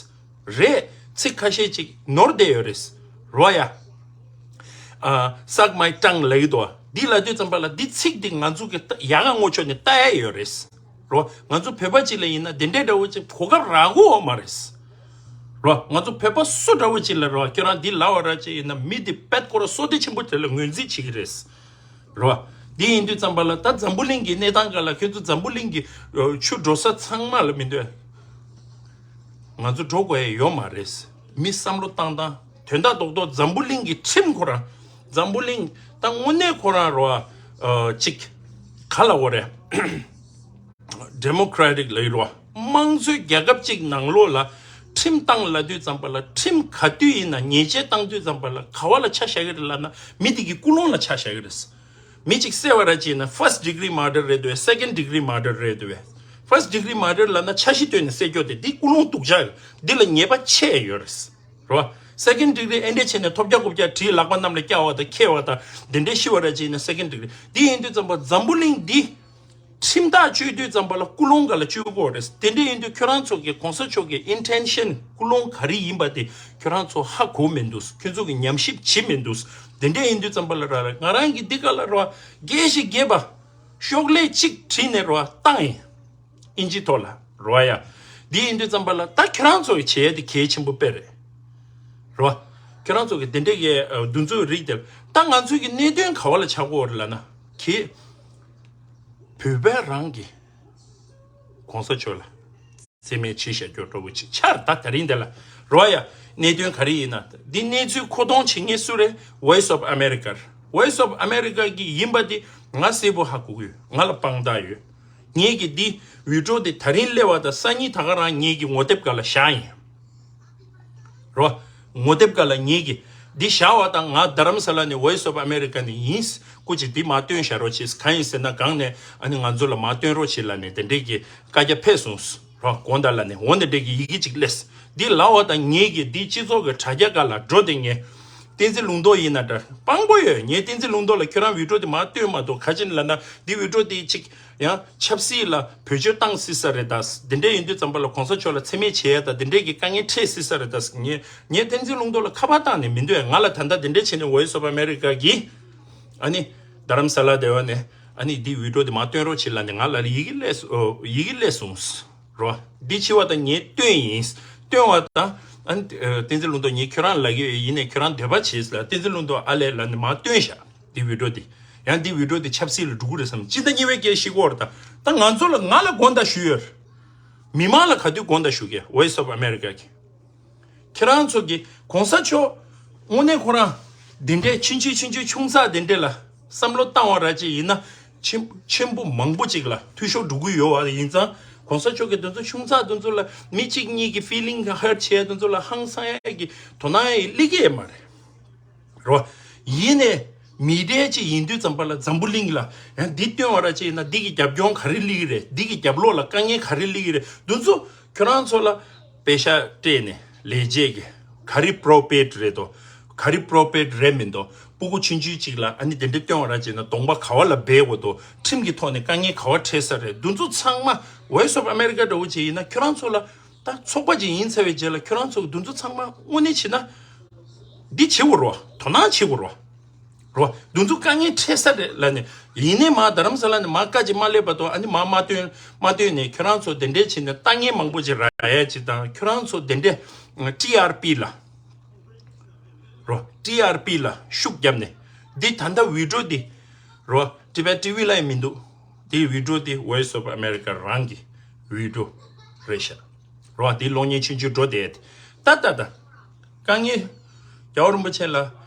རེད། རེད། ཚིག་ཁ་ཤས་ཅིག་ནོར་བསྡད་ཡོད་རེད། རོ་ཡ། ཨ། Suck my tongue ལབ་ཀྱི་འདུག་འདི་ལབ་དུས་ཙམ་པ་ལ་འདི་ཚིག་འདི་ང་ཚོ་གི་ལྟ་ཡག་ག་ངོ་ཕྱོགས་ནས་ལྟ་ཡ་ཡོད་རེད། རོ། ང་ཚོ་བོད་པ་ཅིག་ལ་ཡིན་ན་དེ་འདྲའི་འདྲ་བོ་ཅིག་གོ་སྐབས་རག་གི་ཡོད་མ་རེད། རོ། ང་ཚོ་བོད་པ་སུ་འདྲ་བོ་ཅིག་ལ་རོ། ཁྱོད་རང་འདི་ལབ་པ་ར་ཅིག་ཡིན་ན་མི་འདི་དཔེ་ཁོ་རང་བསོད་བདེ་ཆེན་པོ་དེ་ལ་ངོས་འཛིན་བྱེད་ཀྱི་རེད། རོ། འདི་ཡིན་དུས་ཙམ་པ་ལ་ད་འཛམ་བུ་གླིང་གི་གནས་སྟངས་སྒང་ལ་ཁྱོད་ཚོ་འཛམ་བུ་གླིང་གི་ཨ་ཆུ་འགྲོ་ས་ཚང་མ་ལ་མི་འདོད། ང་ཚོ་འགྲོ་དགོས་ཡ་ཡོད་མ་རེད། མི་བསམ་བློ་བཏང་སྟངས་དོན་དག་རྡོག་རྡོག་འཛམ་བུ་གླིང་གི་ཁྲིམས་ཁོ་རང་། འཛམ་བུ་གླིང་ད་དངོས་གནས་ཁོ་རང་རོ། ཨ་ཅིག་ག་ལབ་དགོས་རེད། ཌེ་མོ་ཀྲ་ཊིག་ལབ་ཀྱི་རོ། དམངས་གཙོའི་རྒྱལ་ཁབ་ཅིག་ནང་ལོགས་ལ་ཁྲིམས་བཏང་ལབ་དུས་ཙམ་པ་ལ་ཁྲིམས་ག་དུས་ཡིན་ན་ཉེས་ཆད་བཏང་དུས་ཙམ་པ་ལ་ག་བ་ལ་ཆ་བཞག་གི་རེད་ལབ་ན་མི་དེ་གི་ཀུན་སློང་ལ་ཆ་བཞག་གི་རེད། མི་གཅིག་བསད་པ་ར་ཅིག་ཡིན་ན་first degree murder རེད་འདུག་གས། Second degree murder རེད་འདུག་གས། First degree murder ལབ་ན་འཆར་གཞི་བཏོན་ནས་བསད་རྒྱུ་དེ་འདི་ཀུན་སློང་སྡུག་ཅག་འདི་ལ་ཉེས་པ་ཆེ་ཡོད་རེད། རེད་བ། Second degree ཨེ་འདྲས་བྱས་ནས་ཐོབ་རྒྱག་རྐུབ་རྒྱག་བྲིས་ལག་པ་གནམ་ལ་བཀྱག་པ་དང་འཁྱེར་བ་དང་དེ་འདྲས་ཤི་བ་ར་ཅིག་ཡིན་ན་second degree འདི་ཡིན་དུས་ཙམ་པ་འཛམ་བུ་གླིང་འདི་ཁྲིམས་ཐག་གཅོད་དུས་ཙམ་པ་ལ་ཀུན་སློང་སྒང་ལ་གཅོད་དགོས་རེད། དེ་འདྲས་ཡིན་དུས་ཁྱོད་རང་ཚོ་གི་གོང་ས་མཆོག་གི་ཨིན་ཊེན་ཤན་ཀུན་སློང་ག་རེ་ཡིན་པ་དེ་ཁྱོད་རང་ཚོ་ཧ་གོ་མི་འདུག་ཁྱོད་ཚོ་གི་ཉམས་ཞིབ་བྱེད་མི་འདུག་དེ་འདྲས་ཡིན་དུས་ཙམ་པ་ལ་ར་ར་ང་རང་གི་འདི་ག་ལ་ར་བ་རྒྱས་ཤིག་རྒྱས་པ་ཤོག་ལྷེ་གཅིག་བྲིས་ནས་ར་བ་བཏང་ཡིན། ཨིན་ཇི་ཐོག་ལ་རོ་ཡ། འདི་ཡིན་དུས་ཙམ་པ་ལ་ད་ཁྱེད་རང་ཚོ་གི་བྱེད་ཡ་དེ་གལ་ཆེན་པོ་དཔེ་རེད། རོ། ཁྱེད་རང་ཚོ་གི་དེ་འདྲས་ཀྱི་ཨ་འདུ་འཛོམས་རིགས་དེ་ད་ང་ཚོའི་གི་གནད་དོན་ག་བ་ལ་ཆགས་ཀྱི་ཡོད་རེད་ལབ་ན་གི། བོད་པ་རང་གི་གོང་ས་མཆོག་ལ་མཚན་སྨད་བྱས་བཞག་རྒྱུ་འདྲ་བོ་ཅིག་ཆགས་རེད། ད་དེ་རིང་འདི་ལ་རོ་ཡ། གནད་དོན་ག་རེ་ཡིན་ན་འདི་གནས་ཚུལ་མཁོ་གཏོང་བྱེད་མཁན་སུ་རེད། Voice of America རེད། Voice of America གི་ཡིན་པ་དེ་ང་གསལ་པོ་ཧ་གོ་གི་ཡོད། ང་ལ་དཔང་རྟགས་ཡོད། ངེད་ཀྱིས་འདི་བི་ཌིའོ་འདི་ད་རིང་སླེབས་པ་དང་སང་ཉིན་ད་ག་རང་ངེད་ཀྱི་ངོ་དེབ་སྒང་ལ་བཞག་ཡིན། རོ། ངོ་དེབ་སྒང་ལ་ངེད་ཀྱིས་འདི་བཞག་པ་དང་ང་རྡ་རམ་ས་ལ་ནས་Voice of America ནས་ཡིན། སྐུ་མཁྱེན་འདི་མར་བཏོན་བཞག་རོགས་བྱེད། གང་ཡིན་ཟེར་ན་སྒང་ནས་ཨ་ནི་ང་ཚོ་ལ་མར་བཏོན་རོགས་བྱེད་ལབ་ནས་དེ་འདྲས་ཀྱི་བཀའ་རྒྱ་ཕེབས་སོང་། རོ། དགོངས་དག་ལབ་ནས་འོ་འདི་འདྲས་ཀྱི་ཡི་གེ་ཅིག་སླེབས། འདི་ལབ་པ་དང་ངེད་ཀྱིས་འདི་སྤྱི་ཚོགས་ཀྱི་དྲ་རྒྱ་སྒང་ལ་འགྲོ་དེ་ངས། བསྟན་འཛིན་ལུང་རྟོགས་ཡིན་ན་འདྲ་དཔང་པོ་ཡོད། ངས་བསྟན་འཛིན་ལུང་རྟོགས་ལ་ཁྱོད་རང་བི་ཌིའོ་དེ་མར་བཏོན་མ་གཏོགས་ག་ཅི་ལབ་ན་འདི་བི་ཌིའོ་དེ་ཅིག་ཡང་ཆབ་སྲིད་ལ་བེད་སྤྱོད་བཏང་སྲིད་ས་རེད་ད། དེ་འདྲས་ཡིན་དུས་ཙམ་པ་ལ་གོང་ས་མཆོག་ལ་མཚན་སྨད་བྱེད་ཡ་ད་དེ་འདྲས་ཀྱི་དཀའ་ངལ་འཕྲད་སྲིད་ས་རེད་ད། ངས་ངས་བསྟན་འཛིན་ལུང་རྟོགས་ལ་ཁ་པར་བཏང་ནས་མི་འདོད། ང་ལ་ད་ལྟ་དེ་འདྲས་བྱས་ནས་Voice of America གིས་ཨ་ནི་རྡ་རམ་ས་ལ་སྡེ་བ་ནས་ ཨ་ནི་འདི་བི་ཌི་ཡོ་འདི་མར་སྟོན་རོགས་བྱེད་ལབ་ནས་ང་ལ་ཡི་གེ་སླེབས་སོ་ཡི་གེ་སླེབས་སོང་། རོ། འདི་བྱེད་པ་དང་ངས་སྟོན་ཡིན། སྟོན་པ་དང་། ཨ་ནི་བསྟན་འཛིན་ལུང་རྟོགས་ངས་ཁྱོད་རང་ལ་གི་ཡིན་ནས་ཁྱོད་རང་འདོད་པ་བྱེད་ལ། བསྟན་འཛིན་ལུང་རྟོགས་ཨ་ལས་ལབ་ནས་མར་སྟོན་བཞག་འདི་བི་ཌི་ཡོ་འདི། ཡང་འདི་བི་ཌི་ཡོ་འདི་ཆབ་སྲིད་ལ་འགྲོ་གི་རེད་བསམ། སྤྱི་ཟླ་གཉིས་པའི་སྐད་ཤེས་གོ་ར། ད་ད་ང་ཚོ་ལ་ང་ལ་དགོངས་དག་ཞུས་ཡོད་རེད། མི་མང་ལ་ག་དུས་དགོངས་དག་ཞུ་གི། Voice of America གི། ཁྱེད་རང་ཚོ་གི་གོང་ས་མཆོག་དངོས་གནས་ཁོ་རང་འདི་འདྲའི་ཆུང་ཆུང་ཆུང་ཆུང་ཆུང་ཙག་འདི་འདྲ་ལ་བསམ་བློ་བཏང་བ་ར་ཅིག་ཡིན་ན་ཆེན་ཆེན་པོ་མང་པོ་ཅིག་ལ་འཐུས་ཤོར་འགྲོ་གི་ཡོད་བ། ཡིན་ཙང་གོང་ས་མཆོག་གི་དེ་ཚོ་ཆུང་ཙག་དེ་ཚོ་ལ་མི་གཅིག་གཉིས་ཀྱི་feeling hurt བྱས་དེ་ཚོ་ལ་ཧང་སང་ཡ་གི་དོ་སྣང་ཡ་སླེབས་ཀྱི་ཡོད་མ་རེད། རོ། ཡིན་ནས་མི་འདྲ་ཅིག་ཡིན་དུས་ཙམ་པ་ལ་འཛམ་བུ་གླིང་ལ་ཡང་འདི་སྟོན་བ་ར་ཅིག་ཡིན་ན་འདི་གི་རྒྱབ་ལྗོངས་ག་རེ་སླེབས་ཀྱི་རེད། འདི་གི་རྒྱབ་ལོགས་ལ་དཀའ་ངལ་ག་རེ་སླེབས་ཀྱི་རེད། དེ་ཚོ་ཁྱོད་རང་ཚོ་ལ་པེ་ཤ་སྤྲད་ནས་ལས་བྱེད་ཀྱི་ག་རེ་པོ་རོ་ཕེཊ་རེད་དོ། ག་རེ་པོ་རོ་ཕེཊ་རེད་མིན་དོ། སྤུ་གུ་ཆུང་ཆུང་ཅིག་ལ་ཨ་ནི་དེ་འདྲ་སྟོན་བ་ར་བྱས་ན་གདོང་པ་ག་བ་ལ་སྦས་དགོས་དོ། ཁྲིམས་ཀྱི་ཐོག་ནས་དཀའ་ངལ་ག་བ་འཕྲད་ས་རེད། འདི་ཚོ་ཚང་མ་Voice of America འདྲ་བོ་ཅིག་ཡིན་ན་ཁྱོད་རང་ཚོ་ལ་ད་ཚོགས་པ་ཅིག་ཡིན་ཚར་བའི་རྗེས་ལ་ཁྱོད་རང་ཚོ་འདི་ཚོ་ཚང་མ་དངོས་གནས་བྱས་ན་འདི་བྱེད་དགོས་རོ། དོ་སྣང་བྱེད་དགོས་རོ། རོ། འདི་ཚོ་དཀའ་ངལ་འཕྲད་ས་རེད་ལབ་ནས། ཡིན་ནའི་མ་རྡ་རམ་ས་ལ་ནས་མ་བཀའ་ཅིག་མ་སླེབས་བར་དུ་ཨ་ནི་མ་མ་སྟོན་མ་སྟོན་ནས་ཁྱོད་རང་ཚོ་དེ་འདྲས་བྱས་ནས་ལྟ་ངན་མང་པོ་ཅིག་རག་ཡ་ཅིག་དང་ཁྱོད་རང་ཚོ་དེ་འདྲས་ཊི་ཨར་པི་ལ། རོ། ཊི་ཨར་པི་ལ་ཤུགས་བརྒྱབ་ནས། འདི་ད་ལྟ་བི་ཌི་ཡོ་འདི། རོ། ཊི་བེཊ་ཊི་ཝི་ལ་ཡང་མི་འདུག་འདི་བི་ཌི་ཡོ་འདི་Voice of America རང་གི་བི་ཌི་ཡོ་རེད་ཤག་རོ། འདི་གློག་བརྙན་ཆུང་ཆུང་འགྲོ་བསྡད། ད་ད་ད། དཀའ་ངལ། རྒྱལ་བ་རིན་པོ་ཆེ་ལ་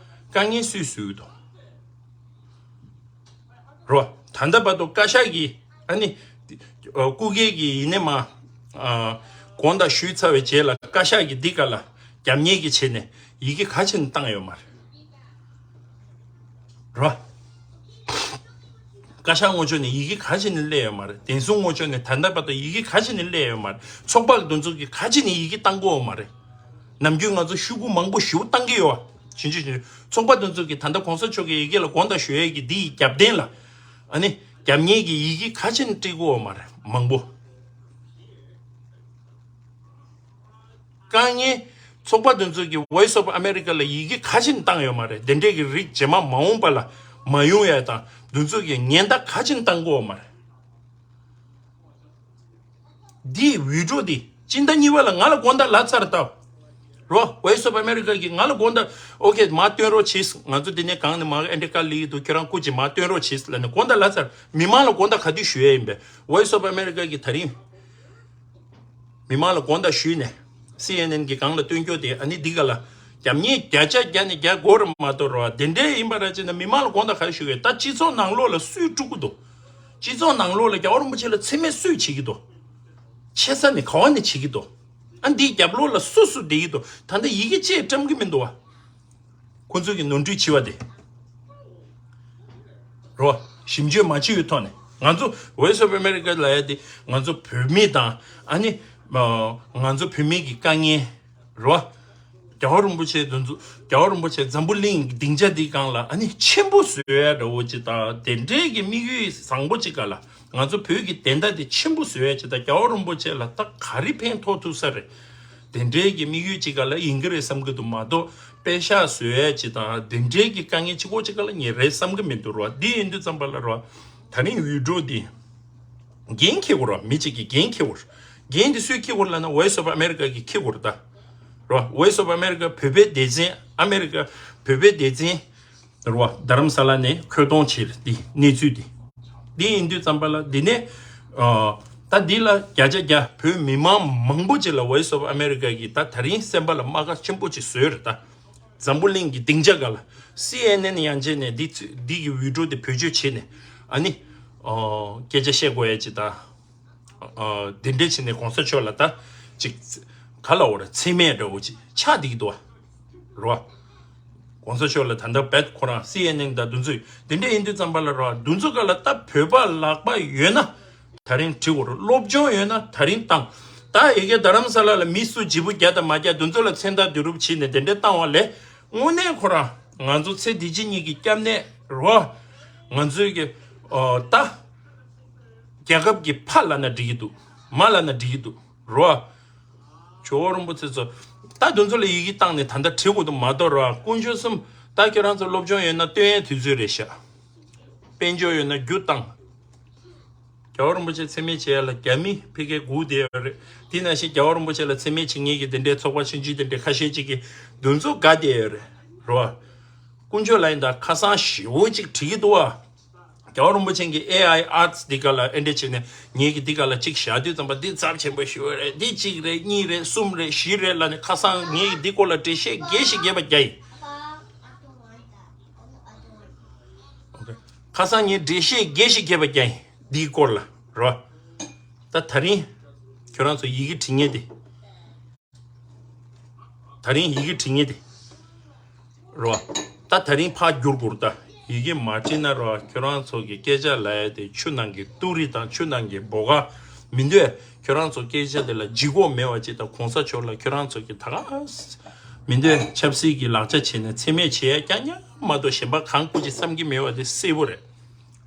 དཀའ་ངལ་སུས་བཟོས་འདུག་རོ། ད་ལྟ་བར་དུ་བཀའ་ཤག་གིས་ཨ་ནི། ཨ། སྐུ་སྒེར་གྱི་ཡིན་ནའི་མ། ཨ། དགོངས་དག་ཞུས་ཚར་བའི་རྗེས་ལ་བཀའ་ཤག་གིས་འདི་ག་ལ་རྒྱབ་གཉེར་གྱི་བྱས་ནས་ཡི་གེ་ག་ཅིག་བཏང་ཡོད་མ་རེད། རོ། བཀའ་ཤག་ངོས་ཕྱོགས་ནས་ཡི་གེ་ག་ཅིག་ནས་སླེབས་ཡོད་མ་རེད། བདེ་སྲུང་ངོས་ཕྱོགས་ནས་ད་ལྟ་བར་དུ་ཡི་གེ་ག་ཅིག་ནས་སླེབས་ཡོད་མ་རེད། ཚོགས་པ་འདི་ཚོ་གིས་ག་ཅིག་ནས་ཡི་གེ་བཏང་གི་ཡོད་མ་རེད། ནམ་རྒྱུན་ང་ཚོ་ཤོག་གུ་མང་པོ་ཞེ་པོ་བཏང་གི་ཡོད་བ། བྱིན་ཅི་བྱིན་ཚོགས་པ་འདི་ཚོ་གིས་ད་ལྟ་གོང་ས་མཆོག་གི་ཡི་གེ་ལ་དགོངས་དག་ཞུ་ཡས་ཀྱི་འདི་ཡི་རྒྱབ་རྟེན་ལ། ཨ་ནི། རྒྱབ་གཉེར་གྱི་ཡི་གེ་ག་ཅིག་ནས་སྤྲད་གི་ཡོད་མ་རེད། མང་པོ། དཀའ་ངལ། ཚོགས་པ་འདི་ཚོ་གིས་Voice of America ལ་ཡི་གེ་ག་ཅིག་བཏང་ཡོད་མ་རེད། དེ་འདྲས་ཀྱི་རིགས་རྗེས་མ་མ་འོངས་པ་ལ་མ་ཡོང་ཡ་དང་འདི་ཚོ་གི་ཉེན་བརྡ་ག་ཅིག་བཏང་གི་ཡོད་མ་རེད། འདིའི་བི་ཌི་ཡོ་འདི་སྤྱི་ཟླ་གཉིས་པ་ལ་ང་ལ་དགོངས་དག་ལབ་ཚར་ད། རོ། Voice of America གིས་ང་ལ་དགོངས་དག་ཨོ་ཁེ་མར་སྟོན་རོགས་གྱིས། ང་ཚོ་འདི་ནས་གང་ནས་མར་ཨེ་འདྲ་དཀའ་ལས་འདུག་ཁྱོད་རང་སྐུ་མཁྱེན་མར་སྟོན་རོགས་གྱིས་ལབ་ནས་དགོངས་དག་ལབ་ཚར། མི་མང་ལ་དགོངས་དག་ག་དུས་ཞུ་ཡས་ཡིན་པས། Voice of America གིས་ད་རིང་མི་མང་ལ་དགོངས་དག་ཞུས་ནས། སི་ཨེན་ཨེན་གི་སྒང་ལ་སྟོན་རྒྱུ་དེ་ཨ་ནི་འདི་ག་ལ་རྒྱབ་གཉེར་བརྒྱ་ཆ་བརྒྱ་ནས་བརྒྱ་དགོས་རེད་མ་གཏོགས་རོ། དེ་འདྲའི་ཡིན་པ་ར་ཅིག་ན་མི་མང་ལ་དགོངས་དག་ག་རེ་ཞུ་གི་ཡོད། ད་སྤྱི་ཚོགས་ནང་ལོགས་ལ་སུས་དཀྲུག་གི་འདུག་སྤྱི་ཚོགས་ནང་ལོགས་ལ་རྒྱལ་བ་རིན་པོ་ཆེ་ལ་མཚན་སྨད་སུས་བྱེད་ཀྱི་འདུག་ཆེ་ས་ནས་ག་བ་ནས་བྱེད་ཀྱི་འདུག་ཨ་འདིའི་རྒྱབ་ལོགས་ལ་སུ་སུ་བསྡད་ཀྱི་འདུག་ད་ལྟ་ཡི་གེ་ཅིག་བཀྲམ་གྱི་མི་འདུག་བ། ཁོ་ཚོ་གི་ནོར་འཁྲུལ་བྱས་པ་དེ། རོ། ཞིབ་འཇུག་མ་བྱས་པའི་ཐོག་ནས་ང་ཚོ་Voice of America ལབ་ཡ་དེ་ང་ཚོ་བོད་མི་དང་ཨ་ནི། ང་ཚོ་བོད་མི་གི་དཀའ་ངལ། རོ། རྒྱལ་བ་རིན་པོ་ཆེ་དེ་ཚོ་རྒྱལ་བ་རིན་པོ་ཆེ་འཛམ་བུ་གླིང་གི་སྡིངས་ཆ་འདིའི་སྒང་ལ་ཨ་ནི་ཆེན་པོ་བཟོ་ཡ་འདྲ་བོ་ཅིག་དང་དེ་འདྲའི་གི་དམིགས་ཡུལ་བཟང་པོ་ཅིག་ག་ལ། ང་ཚོ་བོད་ཀྱི་བདེན་མཐའ་དེ་ཆེན་པོ་བཟོ་ཡ་ཅིག་དང་རྒྱལ་བ་རིན་པོ་ཆེ་ལ་ད་ག་རེ་ཕན་ཐོགས་ཐུབ་ས་རེད། དེ་འདྲའི་གི་དམིགས་ཡུལ་ཅིག་ག་ལ་ཡིན་གྱི་རེད་བསམ་གྱི་འདུག་མ་གཏོགས་དཔེ་ཤག་བཟོ་ཡ་ཅིག་དང་དེ་འདྲའི་གི་དཀའ་ངལ་ཅིག་པོ་ཅིག་ག་ལ་ངས་རེད་བསམ་གྱི་མི་འདུག་རོ། འདི་ཡིན་དུས་ཙམ་པ་ལ་རོ། ད་རིང་ཡུལ་གྲུ་འདི་འགན་འཁྱེར་དགོས་རོ། མི་གཅིག་གིས་འགན་འཁྱེར་དགོས། འགན་འདི་སུས་འཁྱེར་དགོས་ལབ་ན་Voice of America གིས་འཁྱེར་དགོས་རེད་ད། རོ། Voice of America བོད་པའི་སྡེ་ཚན་ཨ་མེ་རི་ཀ་བོད་པའི་སྡེ་ཚན། རེད་བ། རྡ་རམ་ས་ལ་ནས་ཁོད་གཏོང་བྱས་རེད། འདི་གནས་ཚུལ་འདི། འདི་ཡིན་དུས་ཙམ་པ་ལ་འདི་ནས། ཨ། ད་འདི་ལ་བརྒྱ་ཆ་བརྒྱ་བོད་མི་མང་མང་པོ་ཅིག་ལ་Voice of America གིས་ད་ད་རིང་སེམས་པ་ལ་རྨ་ཁ་ཆེན་པོ་ཅིག་བཟོས་རེད་ད། འཛམ་བུ་གླིང་གི་སྡིངས་ཆ་སྒང་ལ་སི་ཨེན་ཨེན་ཡང་བྱས་ནས་འདི་ཚོ་འདི་གི་བི་ཌི་ཡོ་འདི་བེད་སྤྱོད་བྱས་ནས་ཨ་ནི། ཨ། སྐད་ཆ་བཤད་དགོས་ཡ་ཅིག་ད། ཨ། དེ་འདྲས་བྱས་ནས་གོང་ས་མཆོག་ལ་ད་ཅིག་ག་ལ་འོ་ར་མཚན་སྨད་འདྲ་བོ་ཅིག་ཆགས་བསྡད་ཀྱི་འདུག་བ། རོ། གོང་ས་མཆོག་ལ་ད་ལྟ་བེད་ཁོ་རང་སི་ཨེན་ཨེན་དང་འདི་ཚོས་དེ་འདྲས་ཡིན་དུས་ཙམ་པ་ལ་རོ། འདི་ཚོ་ག་ལ་ད་བོད་པ་ལག་པ་ཡོད་ན་ད་རིང་བྲིས་འོ་ར། སློབ་སྦྱོང་ཡོད་ན་ད་རིང་བཏང་། ད་ཡ་གི་རྡ་རམ་ས་ལ་ལ་མི་སུ་ཇི་བུ་རྒྱ་དང་མ་རྒྱ་འདི་ཚོ་ལ་མཚན་རྟགས་བསྡུ་རུབ་བྱས་ནས་དེ་འདྲས་བཏང་བ་ལས་དངོས་གནས་ཁོ་རང་ང་ཚོ་ཚེ་འདི་ཕྱི་གཉིས་ཀྱི་སྐྱབས་གནས་རོ། ང་ཚོའི་གི་ཨོ་ད། རྒྱལ་ཁབ་ཀྱི་ཕ་ལབ་ན་འགྲིག་གི་འདུག་མ་ལབ་ན་འགྲིག་གི་འདུག་རོ། ཇོ་བོ་རིན་པོ་ཆེ་ཚོ་ད་དེ་ཚོ་ལ་ཡི་གེ་བཏང་ནས་ད་ལྟ་བྲིས་དགོས་འདུག་མ་གཏོགས་རོ། དཀོན་མཆོག་གསུམ་ད་ཁྱེད་རང་ཚོ་སློབ་སྦྱོང་ཡོད་ན་སྟོན་ཡའི་དུས་ཚོད་རེད་ཤག་དཔལ་འབྱོར་ཡོད་ན་རྒྱུ་བཏང་ རྒྱལ་བ་རིན་པོ་ཆེ་མཚན་སྨད་བྱེད་ཡ་ལ་རྒྱ་མི་ཕ་གིར་སྒུག་བསྡད་ཡོད་རེད། དེ་ནང་བཞིན་རྒྱལ་བ་རིན་པོ་ཆེ་ལ་མཚན་སྨད་བྱེད་མཁན་གྱི་དེ་འདྲའི་ཚོགས་པ་ཆུང་ཆུང་དེ་འདྲའི་ཁ་ཤས་ཅིག་གིས་འདུ་འཛོམས་དགའ་བསྡད་ཡོད་རེད། རེད་བ། དཀོན་མཆོག་ལགས་ཡིན་ད་ཁ་སང་ཞེ་པོ་ཅིག་བྲིས་ཀྱི་འདུག་བ། རྒྱལ་བ་རིན་པོ་ཆེ་གིས་ཨེ་ཨའི་ཨར་ཊི་འདི་ག་ལ་ཨེ་འདྲ་བྱས་ནས་ངེད་ཀྱིས་འདི་ག་ལ་གཅིག་བཞག་དུས་ཙམ་པ་འདི་ཚབས་ཆེན་པོ་ཞེ་པོ་རེད། འདི་གཅིག་རེད། གཉིས་རེད། གསུམ་རེད། བཞི་རེད་ལབ་ནས་ཁ་སང་ངེད་ཀྱིས་འདི་སྐོར་ལ་འགྲེལ་བཤད་རྒྱས་ཤིག་རྒྱས་པ་རྒྱག་ཡིན། ཁ་སང་ངས་འགྲེལ་བཤད་རྒྱས་ཤིག་རྒྱས་པ་རྒྱག་ཡིན། འདིའི་སྐོར་ལ་རོ། ད་ད་རིང་ཁྱོད་རང་ཚོ་ཡི་གེ་བྲི་མཁན་དེ། ད་རིང་ཡི་གེ་བྲི་མཁན་དེ། རོ། ད་ད་རིང་ཕར་བསྒྱུར་དགོས་རེད་ད། ཡི་གེ་མ་བྲིས་ན་རོ། ཁྱོད་རང་ཚོ་གི་སྐད་ཆ་ལབ་ཡ་དེ་ཆུ་ནང་གི་ཏུ་རི་དང་ཆུ་ནང་གི་བོ་ག་མི་འདོད། ཁྱོད་རང་ཚོ་སྐད་ཆ་དེ་ལ་ལྗིད་ཁོག་མེད་པ་ཅིག་དང་། གོང་ས་མཆོག་ལ་ཁྱོད་རང་ཚོ་གི་ད་ག་མི་འདོད་ཆབ་སྲིད་ཀྱི་ལག་ཆ་བྱས་ནས་མཚན་སྨད་བྱེད་ཡ་རྐྱང་རྐྱང་མ་གཏོགས་གཞན་པ་གང་དགོས་ཅིག་བསམ་གྱི་མེད་པ་དེ་གསལ་པོ་རེད།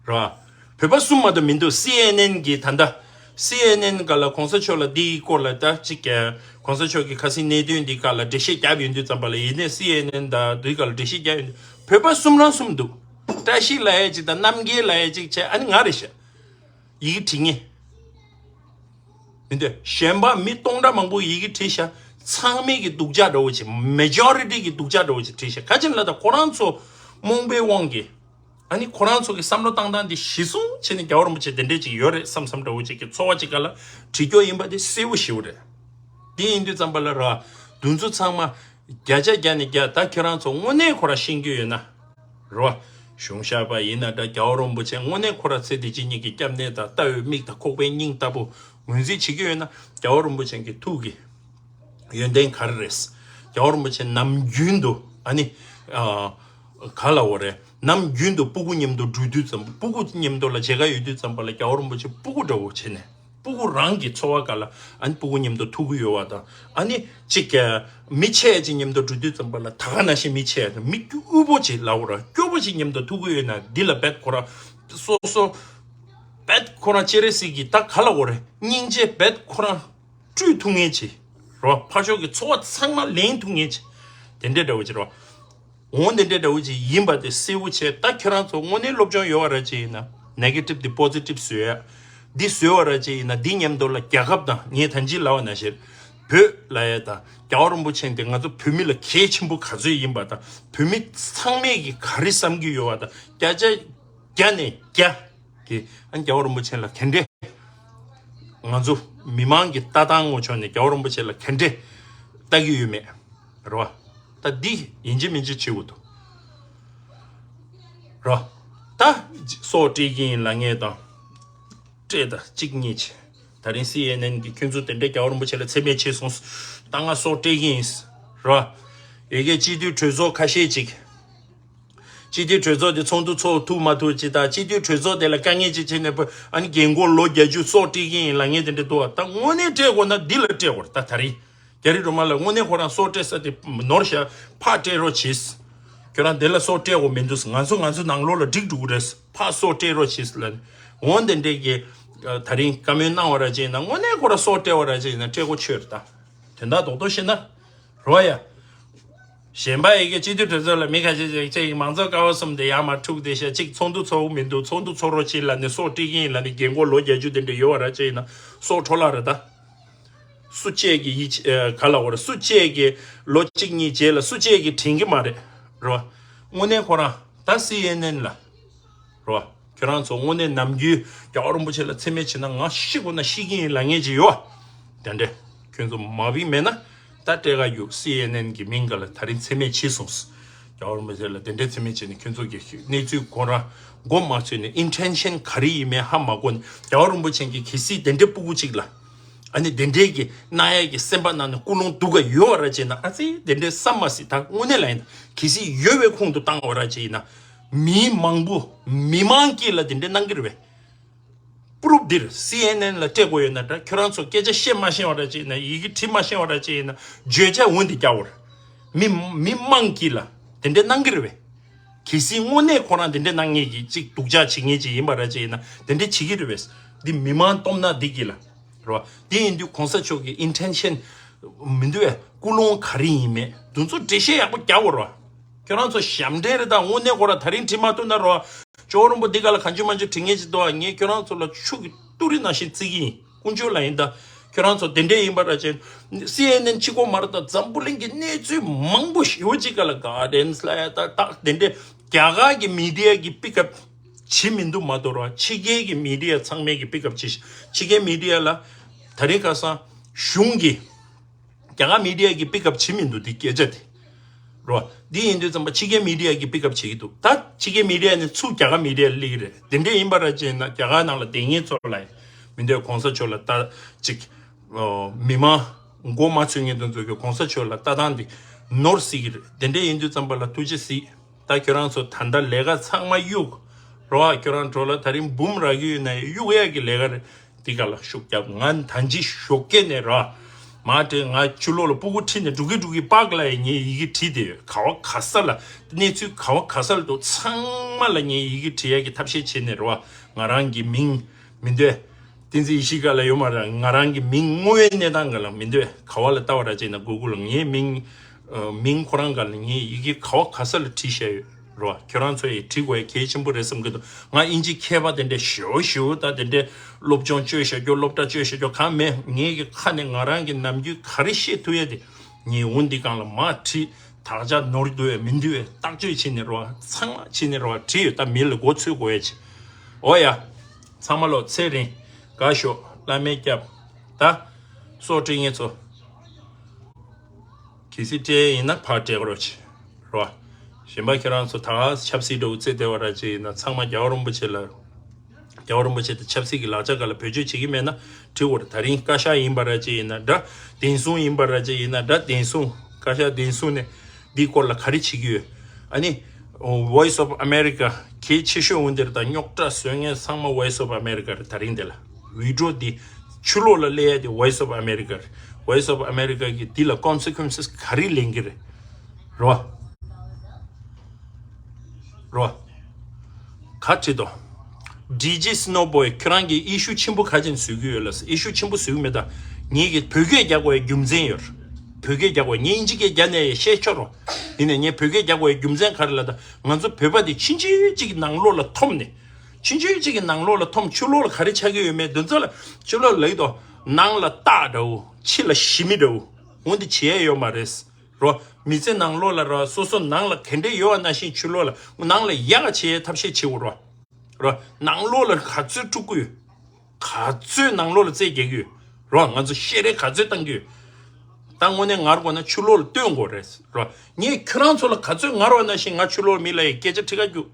ར། བོད་པ་གསུམ་མ་གཏོགས་མི་འདུག་སི་ཨེན་ཨེན་གི་ད་ལྟ། སི་ཨེན་ཨེན་ག་ལ་གོང་ས་མཆོག་ལ་འདིའི་སྐོར་ལ་ད་ཅིག་ག་གོང་ས་མཆོག་གི་ཁ་སང་གནད་དོན་འདི་ག་ལ་འགྲེལ་བཤད་བརྒྱབ་ཡོང་དུས་ཙམ་པ་ལ། ཡིན་ནའི་སི་ཨེན་ཨེན་དང་འདི་ག་ལ་འགྲེལ་བཤད་བརྒྱབ་ཡོང་དུས་བོད་པ་གསུམ་རང་གསུམ་འདུག་བཀྲ་ཤིས་ལབ་ཡ་ཅིག་དང་རྣམ་རྒྱལ་ལབ་ཡ་ཅིག་བྱས། ཨ་ནི་ང་རེད་ཤག་ཡི་གེ་བྲིས་མཁན། མི་འདུག་གཞན་པ་མི་སྟོང་ཕྲག་མང་པོ་ཡི་གེ་བྲིས་ཤག་ཚང་མས་ཀྱི་སྡུག་ཅག་འདྲ་བོ་ཅིག་མེ་ཇོ་རི་ཊི་གི་སྡུག་ཅག་འདྲ་བོ་ཅིག་བྲིས་ཤག་ག་ཅི་ལ་ད་ཁོ་རང་ཚོ་རྨོངས་པའི་དབང་གིས། ཨ་ནི་ཁོ་རང་ཚོ་གི་བསམ་བློ་བཏང་སྟངས་འདི་གཞི་བཟུང་བྱས་ནས་རྒྱལ་བ་རིན་པོ་ཆེ་དེ་འདྲས་ཅིག་ཡོད་རེད་བསམ་བསམ་འདྲ་བོ་ཅིག་གི་ཚོར་བ་ཅིག་ག་ལ་བྲིས་རྒྱུ་ཡིན་པ་དེ་གསལ་པོ་ཞེ་པོ་རེད། དེ་ཡིན་དུས་ཙམ་པ་ལ་ར། འདུ་འཛོམས་ཚང་མ་བརྒྱ་ཆ་བརྒྱ་ནས་བརྒྱ། ད་ཁྱོད་རང་ཚོ་དངོས་གནས་ཁོ་རང་ཤེས་ཀྱི་ཡོད་ན། རོ། གཞུང་ཞབས་པ་ཡིན་ན་འདྲ། རྒྱལ་བ་རིན་པོ་ཆེ་དངོས་གནས་ཁོ་རང་ཚེ་འདི་ཕྱི་གཉིས་ཀྱི་སྐྱབས་གནས་དང་ལྟ་བའི་མིག་དང་ཁོག་པའི་སྙིང་ལྟ་བུ་ངོས་འཛིན་བྱེད་ཀྱི་ཡོད་ན། རྒྱལ་བ་རིན་པོ་ཆེ་གི་ཐུགས་ཀྱི་ཡོན་ཏན་ག་རེ་རེད། རྒྱལ་བ་རིན་པོ་ཆེ་ནམ་རྒྱུན་དུ་ཨ་ནི། ཨ། ག་ལབ་དགོས་རེད། ནམ་རྒྱུན་དུ་སྤུ་གུ་མཉམ་དུ་འགྲོ་དུས་ཙམ། སྤུ་གུ་མཉམ་དུ་ལ་མཇལ་ཁ་ཡོད་དུས་ཙམ་པ་ལ་རྒྱལ་བ་རིན་པོ་ཆེ་སྤུ་གུ་འདྲ་བོ་བྱས་ནས། སྤུ་གུ་རང་གི་འཚོ་བ་ག་ལ་ཨ་ནི་སྤུ་གུ་མཉམ་དུ་ཐུག་གི་ཡོད་པ་དང་། ཨ་ནི་གཅིག་ག་མི་ཆེ་ཅིག་མཉམ་དུ་འགྲོ་དུས་ཙམ་པ་ལ་ད་ག་ནང་བཞིན་མི་ཆེ་དང་མི་སྐྱུ་དབུལ་པོ་ཅིག་ལབ་དགོས་རེད། སྐྱོ་པོ་ཅིག་མཉམ་དུ་ཐུག་གི་ཡོད་ན། འདི་ལ་རྦད་ཁོ་རང་སོ་སོ་རྦད་ཁོ་རང་སྤྱན་རས་གཟིགས་ཀྱི་ད་ག་ལབ་དགོས་རེད། སྙིང་རྗེ་རྦད་ཁོ་རང་སྤྲུལ་ཐུབ་མཁན་ཅིག་རོ། ཕར་ཕྱོགས་ཀྱི་ཚོར་བ་ཚང་མ་ལེན་ཐུབ་མཁན་ཅིག་དེ་འདྲས་འདྲ་བོ་ཅིག་རོ། འོ་འདི་འདྲས་འདྲ་བོ་ཅིག་ཡིན་པ་དེ་གསལ་པོ་བྱས། ད་ཁྱོད་རང་ཚོ་དངོས་གནས་སློབ་སྦྱོང་ཡོད་པ་ར་ཅིག་ཡིན་ན། ནེ་གེ་ཊིབ་དེ་པོ་ཟི་ཊིབ་བཟོས་ཡ། འདི་བཟོས་པ་ར་ཅིག་ཡིན་ན། འདི་མཉམ་དུ་ལ་རྒྱལ་ཁབ་དང་། ངས་ད་གིན་ལབ་པ་ནང་བཞིན་བོད་ལབ་ཡ་དང་རྒྱལ་བ་རིན་པོ་ཆེ་འདི་ང་ཚོ་བོད་མི་ལ་གལ་ཆེན་པོ་ག་ཚོད་ཡིན་པ་དང་། བོད་མི་ཚང་མས་ཀྱི་ག་རེ་བསམ་གྱི་ཡོད་པ་དང་། བརྒྱ་ཆ་བརྒྱ་ནས་བརྒྱ་གི་ཨ་རྒྱལ་བ་རིན་པོ་ཆེ་ལ་ག་འདྲས། ང་ཚོ་མི་མང་གི་ལྟ་སྟངས་ངོ་ཕྱོགས་ནས་རྒྱལ་བ་རིན་པོ་ཆེ་ལ་ག་འདྲས་ལྟ་གི་ཡོད་མེད་རེད་བ། ད་འདི་ཡིན་གཅིག་མིན་གཅིག་བྱེད་དགོས་འདུག་རེད་བ། ད་སྲོག་སྤྲད་ཀྱི་ཡིན་ལབ་མཁན་དང་། སྤྲད་དང་གཅིག་གཉིས་བྱས། ད་རིང་སི་ཨེན་ཨེན་གི་ཁྱོད་ཚོ་དེ་འདྲས་རྒྱལ་བ་རིན་པོ་ཆེ་ལ་མཚན་སྨད་བྱས་སོང་། ད་ང་སྲོག་སྤྲད་ཀྱི་ཡིན། རེད་བ། ཡ་གི་སྤྱི་འཐུས་གྲོས་ཚོགས་ཁ་ཤས་ཅིག་སྤྱི་འཐུས་གྲོས་ཚོགས་དེ་ཚོགས་འདུ་ཚོགས་ཐུབ་མ་ཐུབ་ཅིག་དང་། སྤྱི་འཐུས་གྲོས་ཚོགས་དེ་ལ་དཀའ་ངལ་ཅིག་བྱས་ནས་ཕ་ཨ་ནི་རྒན་གོག་ལོ་བརྒྱད་ཅུ་སྲོག་སྤྲད་ཀྱི་ཡིན་ལབ་མཁན་དེ་འདྲ་འདུག་བ། ད་དངོས་གནས་སྤྲད་དགོས་ན་འདི་ལ་སྤྲད་དགོས་རེད། ད་ད་རིང་རྒྱ་རི་སྒྲོལ་མ་ལགས་དངོས་གནས་ཁོ་རང་སྲོག་སྤྲད་ས་དེ་ནོར་ཤག་ཕར་སྤྲད་རོགས་བྱེད། ཁྱོད་རང་དེ་ལ་སྲོག་སྤྲད་དགོས་མི་འདུག་ང་ཚོ་ང་ཚོ་ནང་ལོགས་ལ་འགྲིག་འགྲོ་གི་རེད། ཕར་སྲོག་སྤྲད་རོགས་བྱེད་ལབ་ནས། འོ་དེ་འདྲས་ཀྱི་ད་རིང་བཀའ་མོལ་གནང་བ་ར་ཅིག་ཡིན་ན། དངོས་གནས་ཁོ་རང་སྲོག་སྤྲད་པ་ར་ཅིག་ཡིན་ན་སྤྲད་དགོས་ཆོད་རེད་ད། དོན་དག་རྡོག་རྡོག་བཤད་ན། རེད་བ་ཡ། གཞན་པ་ཡི་གེ་སྤྱི་འཐུས་གྲོས་ཚོགས་ལ་མི་ཁ་ཤས་ཅིག་ཅིག་མང་གཙོ་ཀ་བ་གསུམ་དེ་ཡར་མར་འཁྲུག་བསྡད་ཤག་ཅིག་ཚོགས་འདུ་ཚོགས་མི་འདུག་ཚོགས་འདུ་ཚོགས་རོགས་བྱེད་ལབ་ནས་སྲོག་སྤྲད་ཀྱི་ཡིན་ལབ་ནས། རྒན་གོག་ལོ་བརྒྱད་ཅུ་དེ་འདྲ་ཡོད་པ་ར་ཅིག་ཡིན་ན་སྲོག་འཕྲོ་བརླག་རེད་ད། སུ་གཅིག་གི་ཡིད་ཆེས་ག་ལབ་དགོས་རེད། སུ་གཅིག་གི་ལོ་གཅིག་གཉིས་རྗེས་ལ་སུ་གཅིག་གི་དྲན་གྱི་མ་རེད། རེད་བ། དངོས་གནས་ཁོ་རང་ད་སི་ཨེན་ཨེན་ལ། རེད་བ། ཁྱོད་རང་ཚོ་དངོས་གནས་ནམ་རྒྱུན་རྒྱལ་བ་རིན་པོ་ཆེ་ལ་མཚན་སྨད་བྱེད་ན་ང་ཤི་དགོས་ན་ཤི་གི་ཡིན་ལབ་མཁན་ཅིག་ཡོད་བ། དེ་འདྲས་ཁྱོད་ཚོ་མ་བིང་མེད་ན། ད་སྤྲད་ག་རྒྱུགས། སི་ཨེན་ཨེན་གི་མིང་ག་ལ་ད་རིང་མཚན་སྨད་བྱས་སོང་། རྒྱལ་བ་རིན་པོ་ཆེ་ལ་དེ་འདྲས་མཚན་སྨད་བྱས་ནས་ཁྱོད་ཚོ་གི་གནས་ཚུལ་ཁོ་རང་མགོ་མ་ཚོས་ནས་ཨིན་ཊེན་ཤན་ག་རེ་ཡིན་མིན་ཧ་མ་གོ་ནས། རྒྱལ་བ་རིན་པོ་ཆེ་གི་གལ་སྲིད་དེ་འདྲའི་སྤུ་གུ་ཅིག་ལ་ཨ་ནི་དེ་འདྲའི་གི་གནང་ཡས་ཀྱི་སེམས་པ་ནང་ནས་ཀུན་སློང་སྡུག་ག་ཡོད་པ་ར་ཅིག་ཡིན་ན། ཨ་ཙི་དེ་འདྲའི་བསམ་མ་སྲིད། ད་དངོས་གནས་ལ་ཡིན་ན་གལ་སྲིད་ཡོད་པའི་ཁོངས་སུ་བཏང་བ་ར་ཅིག་ཡིན་ན། མི་མང་པོ་མི་མང་དཀྱིལ་ལ་དེ་འདྲའི་གནང་གི་རེད་པས། པུ་རུབ་འདིར་སི་ཨེན་ཨེན་ལ་སྤྲད་དགོས་ཡོད་ན་འདྲ། ཁྱོད་རང་ཚོ་སྐད་ཆ་བཤད་མ་ཤེས་པ་ར་ཅིག་ཡིན་ན། ཡི་གེ་བྲིས་མ་ཤེས་པ་ར་ཅིག་ཡིན་ན། བརྗོད་བྱ་འོ་འདི་རྒྱག་དགོས་རེད། མི་མི་མང་དཀྱིལ་ལ་དེ་འདྲའི་གནང་གི་རེད་པས། གལ་སྲིད་དངོས་གནས་ཁོ་རང་དེ་འདྲའི་གནང་མཁན་གྱི་ཅིག་སྡུག་ཅག་བྱེད་མཁན་ཅིག་ཡིན་པ་ར་ཅིག་ཡིན་ན། དེ་འདྲའི་བྱེད་ཀྱི་རེད་པས། འདི་མི་མང་སྟོབས་ན་འདི་གི་ལ། རེད་བ། དེ་ཡིན་དུས་གོང་ས་མཆོག་གི་ཨིན་ཊེན་ཤན་མི་འདུག་བས། ཀུན་སློང་ག་རེ་ཡིན་མིན་འདི་ཚོ་འགྲེལ་བཤད་ཡག་པོ་རྒྱག་དགོས་རེད་བ། ཁྱོད་རང་ཚོ་ཞབས་འདྲེན་རེད་ད། དངོས་གནས་ཁོ་རང་ད་རིང་བྲིས་མ་ཐུབ་ན་རེད་བ། ཇོ་བོ་རིན་པོ་འདི་ག་ལ་གང་བྱུང་མང་བྱུང་བྲིས་མཁན་ཅིག་འདུག་བ། ངས་ཁྱོད་རང་ཚོ་ལ་ཆུ་གི་ ཏུ་རི་ནང་བཞིན་བརྩི་གི་ཡིན། དཀོན་མཆོག་ལ་ཡིན་ད། ཁྱོད་རང་ཚོ་དེ་འདྲས་ཡིན་པ་ར་ཅན། སི་ཨེན་ཨེན་གཅིག་པོ་མ་རེད་ད། འཛམ་བུ་གླིང་གི་གནས་ཚུལ་མང་པོ་ཞེ་པོ་ཅིག་ག་ལ་ག་ཌེན་སི་ལ་ཡ་ད་ད་དེ་འདྲས་རྒྱ་གར་གྱི་མི་ཌི་ཡ་གི་པིག་ཨབ་བྱེད་མི་འདུག་མ་གཏོགས་ར། ཕྱི་རྒྱལ་གྱི་མི་ཌི་ཡ་ཚང་མས་གི་པིག་ཨབ་བྱེད་ཤག་ཕྱི་རྒྱལ་མི་ཌི་ཡ་ལ་ད་རེས་ཁ་སང་གཞུང་གི་རྒྱ་གར་མི་ཌི་ཡ་གི་པིག་ཨབ་བྱེད་མི་འདུག་འདི་སྐད་ཆ་དེ། རོ། འདི་ཡིན་དུས་ཙམ་པ་ཕྱི་རྒྱལ་མི་ཌི་ཡ་གི་པིག་ཨབ་བྱེད་ཀྱི་འདུག་ད་ཕྱི་རྒྱལ་མི་ཌི་ཡ་ནི་ཚུར་རྒྱ་གར་མི་ཌི་ཡ་ལ་སླེབས་ཀྱི་རེད། དེ་འདྲས་ཡིན་པ་ར་ཅན་ན་རྒྱ་གར་ནང་ལ་བསྡད་མཁན་ཚོ་ལ་མི་འདོད་གོང་ས་མཆོག་ལ་ལྟ་ཅིག་ཨོ། མི་མང་མགོ་མ་ཚོས་མཁན་དེ་ཚོ་གི་གོང་ས་མཆོག་ལ་ལྟ་སྟངས་འདི་ནོར་སྲིད་ཀྱི་རེད། དེ་འདྲས་ཡིན་དུས་ཙམ་པ་ལ་ཐུགས་རྗེ་གཟིགས། ད་ཁྱོད་རང་ཚོ་ད་ལྟ་ལས་ཀ་ཚང་མ་གཡུག་རོ། ཁྱོད་རང་གྲོ་ལ་ད་རིང་འབུམ་རག་གི་ཡོད་ན་གཡུག་ཡག་གི་ལས་ཀ་རེད། འདི་ག་ལ་ཤུགས་རྒྱབ། ང་ད་ཅི་ཞོགས་ཀས་ནས་ར། མ་དྲན་ང་ཕྱི་ལོགས་ལ་སྤུ་གུ་ཁྲིད་ནས་འགྲོ་གི་འགྲོ་གི་པཱག་ལ་ཡ་ངས་ཡི་གེ་བྲིས་བསྡད་ཡོད། ག་བ་ག་ས་ལ་གནས་ཚུལ་ག་བ་ག་ས་ལ་འདུག་ཚང་མ་ལ་ངས་ཡི་གེ་བྲིས་ཡག་གི་ཐབས་ཤེས་བྱས་ནས་ར། ང་རང་གི་མིང་མི་འདོད། བསྟན་འཛིན་ཡེ་ཤེས་སྒང་ལ་ཡོད་མ་རེད། ང་རང་གི་མིང་དངོས་ཡོད་གནས་སྟངས་སྒང་ལ་མི་འདོད། ག་བ་ལ་ལྟ་བ་ར་བྱས་ན་གུ་གུལ་ལ་ངའི་མིང་། ཨ། མིང་ཁོ་རང་སྒང་ལ་ངས་ཡི་གེ་ག་བ་ག་ས་ལ་བྲིས་བཞག་ཡོད་རོ། ཁྱོད་རང་ཚོ་ཡིས་བྲིས་དགོས་ཡ་གལ་ཆེན་པོ་རེད་བསམ་གྱི་འདུག་ང་དབྱིན་ཇི་མཁས་པ་དེ་འདྲས་ཞེ་པོ་ཞེ་པོ་དང་དེ་འདྲས་སློབ་སྦྱོང་བཅོས་བཞག་རྒྱུ་སློབ་གྲྭ་བཅོས་བཞག་རྒྱུ་གང་མེད། ངའི་གི་ཁ་ནས་ང་རང་གི་ནམ་རྒྱུན་ག་རེ་བཤད་ཐུབ་ཡ་དེ་ངས་འོ་འདི་སྒང་ལ་མར་བྲིས། དག་ཆ་ནོར་འདུག་བས་མི་འདུག་བས་བརྟག་དཔྱད་བྱས་ནས་རོ། ཚང་མ་བྱས་ནས་རོ་བྲིས་ཡོད། ད་མི་ལ་མགོ་ཚོས་དགོས་ཡ་ཆེ། འོ་ཡ། ཚང་མ་ལོ་ཚེ་རིང་དགའ་ཤོག་བླ་མའི་སྐྱབས། ད་སྲོག་སྤྲད་མཁན་ཚོ་གལ་སྲིད་སྤྲད་ཡིན་ན་ཕར་སྤྲད་རོགས་བྱེད་རོ། གཞན་པ་ཁྱེད་རང་ཚོ་ད་ཆབ་སྲིད་འདྲ་བོ་རྩེ་བདེ་བ་ར་ཅིག་ཡིན་ན་ཚང་མ་རྒྱལ་བ་རིན་པོ་ཆེ་ལ། རྒྱལ་བ་རིན་པོ་ཆེ་དང་ཆབ་སྲིད་ཀྱི་ལག་ཆ་སྒང་ལ་བེད་སྤྱོད་བྱེད་ཀྱི་མེད་ན་བྲིས་འོར། ད་རིང་བཀའ་ཤག་ཡིན་པ་ར་ཅིག་ཡིན་ན་འདྲ། བདེན་སྲུང་ཡིན་པ་ར་ཅིག་ཡིན་ན་འདྲ། བདེན་སྲུང་བཀའ་ཤག་བདེན་སྲུང་ནས་འདིའི་སྐོར་ལ་ག་རེ་བྱེད་ཀྱི་ཡོད། ཨ་ནི། Voice of America གལ་ཆེ་ཤོས་འོན་དེར་དང་རྙོག་དྲ་བཟོ་མཁན་ཚང་མ་Voice of America རེད། ད་རིང་འདི་ལ་བི་ཌི་ཡོ་འདི་ཕྱི་ལོགས་ལ་སླེབས་ཡ་དེ་Voice of America རེད། Voice of America གིས་འདི་ལ་consequences ག་རེ་ལེན་གྱི་རེད། རོ། རོ། ག་བྲིས་དོ། ཌི་ཇེ་སི་ནོ་བོ་ཡི་ཁྱོད་རང་གིས་ཨི་ཤུ་ཆེན་པོ་ག་ཅན་བཟོ་གི་ཡོད་ལ། ཨི་ཤུ་ཆེན་པོ་བཟོ་གི་མེད་ད། ངེད་ཀྱིས་བོད་སྐད་རྒྱག་དགོས་ཡ་རྒྱུ་མཚན་ཡོད་རེད། བོད་སྐད་རྒྱག་དགོས་ཡ། ངས་དབྱིན་ཇི་སྐད་རྒྱག་ནས་བཤད་ཆོག་རོ། ཡིན་ནས་ངས་བོད་སྐད་རྒྱག་དགོས་ཡ་རྒྱུ་མཚན་ག་རེ་ལ་ད། ང་ཚོ་བོད་པ་དེ་ཕྱིན་ཆད་ཅིག་གི་ནང་ལོགས་ལ་འཐོམ་ནས། ཕྱིན་ཆད་ཅིག་གི་ནང་ལོགས་ལ་འཐོམ། ཕྱི་ལོགས་ལ་ག་རེ་ཆགས་ཀྱི་ཡོད་མེད་འདི་ཚོ་ལ། ཕྱི་ལོགས་ལ་ཡིད་དོ། ནང་ལ་སྟག་འདྲ་བོ། ཕྱི་ལ་ཞི་མི་འདྲ་བོ། འོ་འདི་བྱེད་ཡ་ཡོད་མ་རེད། རོ། མི་ཚེ་ནང་ལོགས་ལ་རོ། སོ་སོ་ནང་ལ་ག་འདྲས་ཡོད་པ་ནང་བཞིན་ཕྱི་ལོགས་ལ་ནང་ལ་ཡག་ག་བྱེད་ཐབས་ཤེས་བྱེད་དགོས་རོ། རོ། ནང་ལོགས་ལ་ག་ཚོད་དཀྲུག་གི་ཡོད། ག་ཚོད་ནང་ལོགས་ལ་རྩོད་རྒྱག་གི་ཡོད། རོ། ང་ཚོ་བཤད་རེས་ག་ཚོད་བཏང་གི་ཡོད། ད་དངོས་གནས་ངར་དགོས་ན་ཕྱི་ལོགས་ལ་སྟོན་དགོས་རེད། རོ། ངས་ཁྱོད་རང་ཚོ་ལ་ག་ཚོད་ངར་བ་ནང་བཞིན་ང་ཕྱི་ལོགས་མི་ལ་ཡི་སྐད་ཆ་དྲི་ག་རྒྱུག་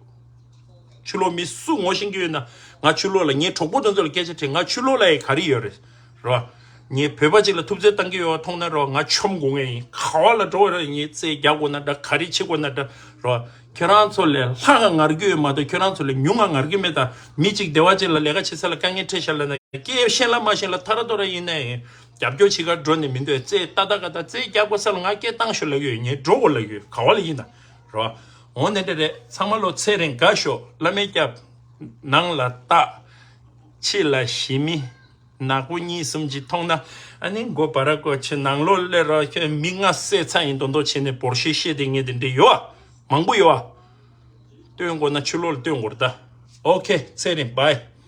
ཕྱི་ལོགས་མི་སུ་ངོ་ཤེས་ཀྱི་ཡོད་ན། ང་ཕྱི་ལོགས་ལ་ངའི་གྲོགས་པོ་དེ་ཚོ་ལ་སྐད་ཆ་དྲིས། ང་ཕྱི་ལོགས་ལ་ཡི་ག་རེ་ཡོད་རེད། རོ། ངས་བོད་པ་ཅིག་ལ་ཐུབ་ཚོད་བཏང་གི་ཡོད་པ་མཐོང་ན་རོ། ང་མཆོང་དགོས་ངེས་ཡིན། ག་བ་ལ་འགྲོ་བ་ར་ངས་རྩོད་རྒྱག་དགོས་ན་འདྲ། ག་རེ་བྱེད་དགོས་ན་འདྲ། རོ། ཁྱེད་རང་ཚོ་ལས་ལྷག་ག་ངར་གི་ཡོད་མ་གཏོགས་ཁྱེད་རང་ཚོ་ལས་ཉུང་ང་ངར་གི་མེད་ད། མི་གཅིག་སྡེ་བ་གཅིག་ལ་ལས་ཀ་བྱེད་ས་ལ་དཀའ་ངལ་འཕྲད་ཤག་ལབ་ན་སྐད་ཤེས་ལ་མ་ཤེས་ལ་ཐ་ར་ཐོ་ར་ཡིན་ན་ཡང་རྒྱབ་སྐྱོར་བྱེད་ག་འགྲོ་ནས་མི་འདོད། རྩོད་ཏག་ཏག་ག་ད་རྩོད་རྒྱག་དགོས་ས་ལ་ང་སྐད་བཏང་ཤོག་ལབ་གི་ཡོད། ངས་འགྲོ་དགོས་ལབ་གི་ཡོད། ག་བ་ལ་ཡིན་ད། རོ། འོ་ནས་འདྲ་རེད། ཚང་མ་ལོ་ཚེ་རིང་དགའ་ཤོག་བླ་མའི་སྐྱབས། ནང་ལ་སྟག་ཕྱི་ལ་ཞི་མི། ནག་པོ་གཉིས་གསུམ་གྱིས་མཐོང་ན། ཨ་ནི་མགོ་བ་ར་བཀོད་ཆེ་ནང་ལོགས་སླེབས་རོགས། ཁྱོད་མི་ལྔ་བསད་ཚར་ཡིན་མདོག་མདོག་བྱས་ནས་འབོར་ཤེས་ཤེས་དེ་ངས་དེ་འདྲས་ཡོད་ཨ། མང་པོ་ཡོད་ཨ། སྟོན་དགོས་ན་ཕྱི་ལོགས་ལ་སྟོན་དགོས་རེད་ད། ཨོ་ཁེ་ཚེ་རིང་བྷའི།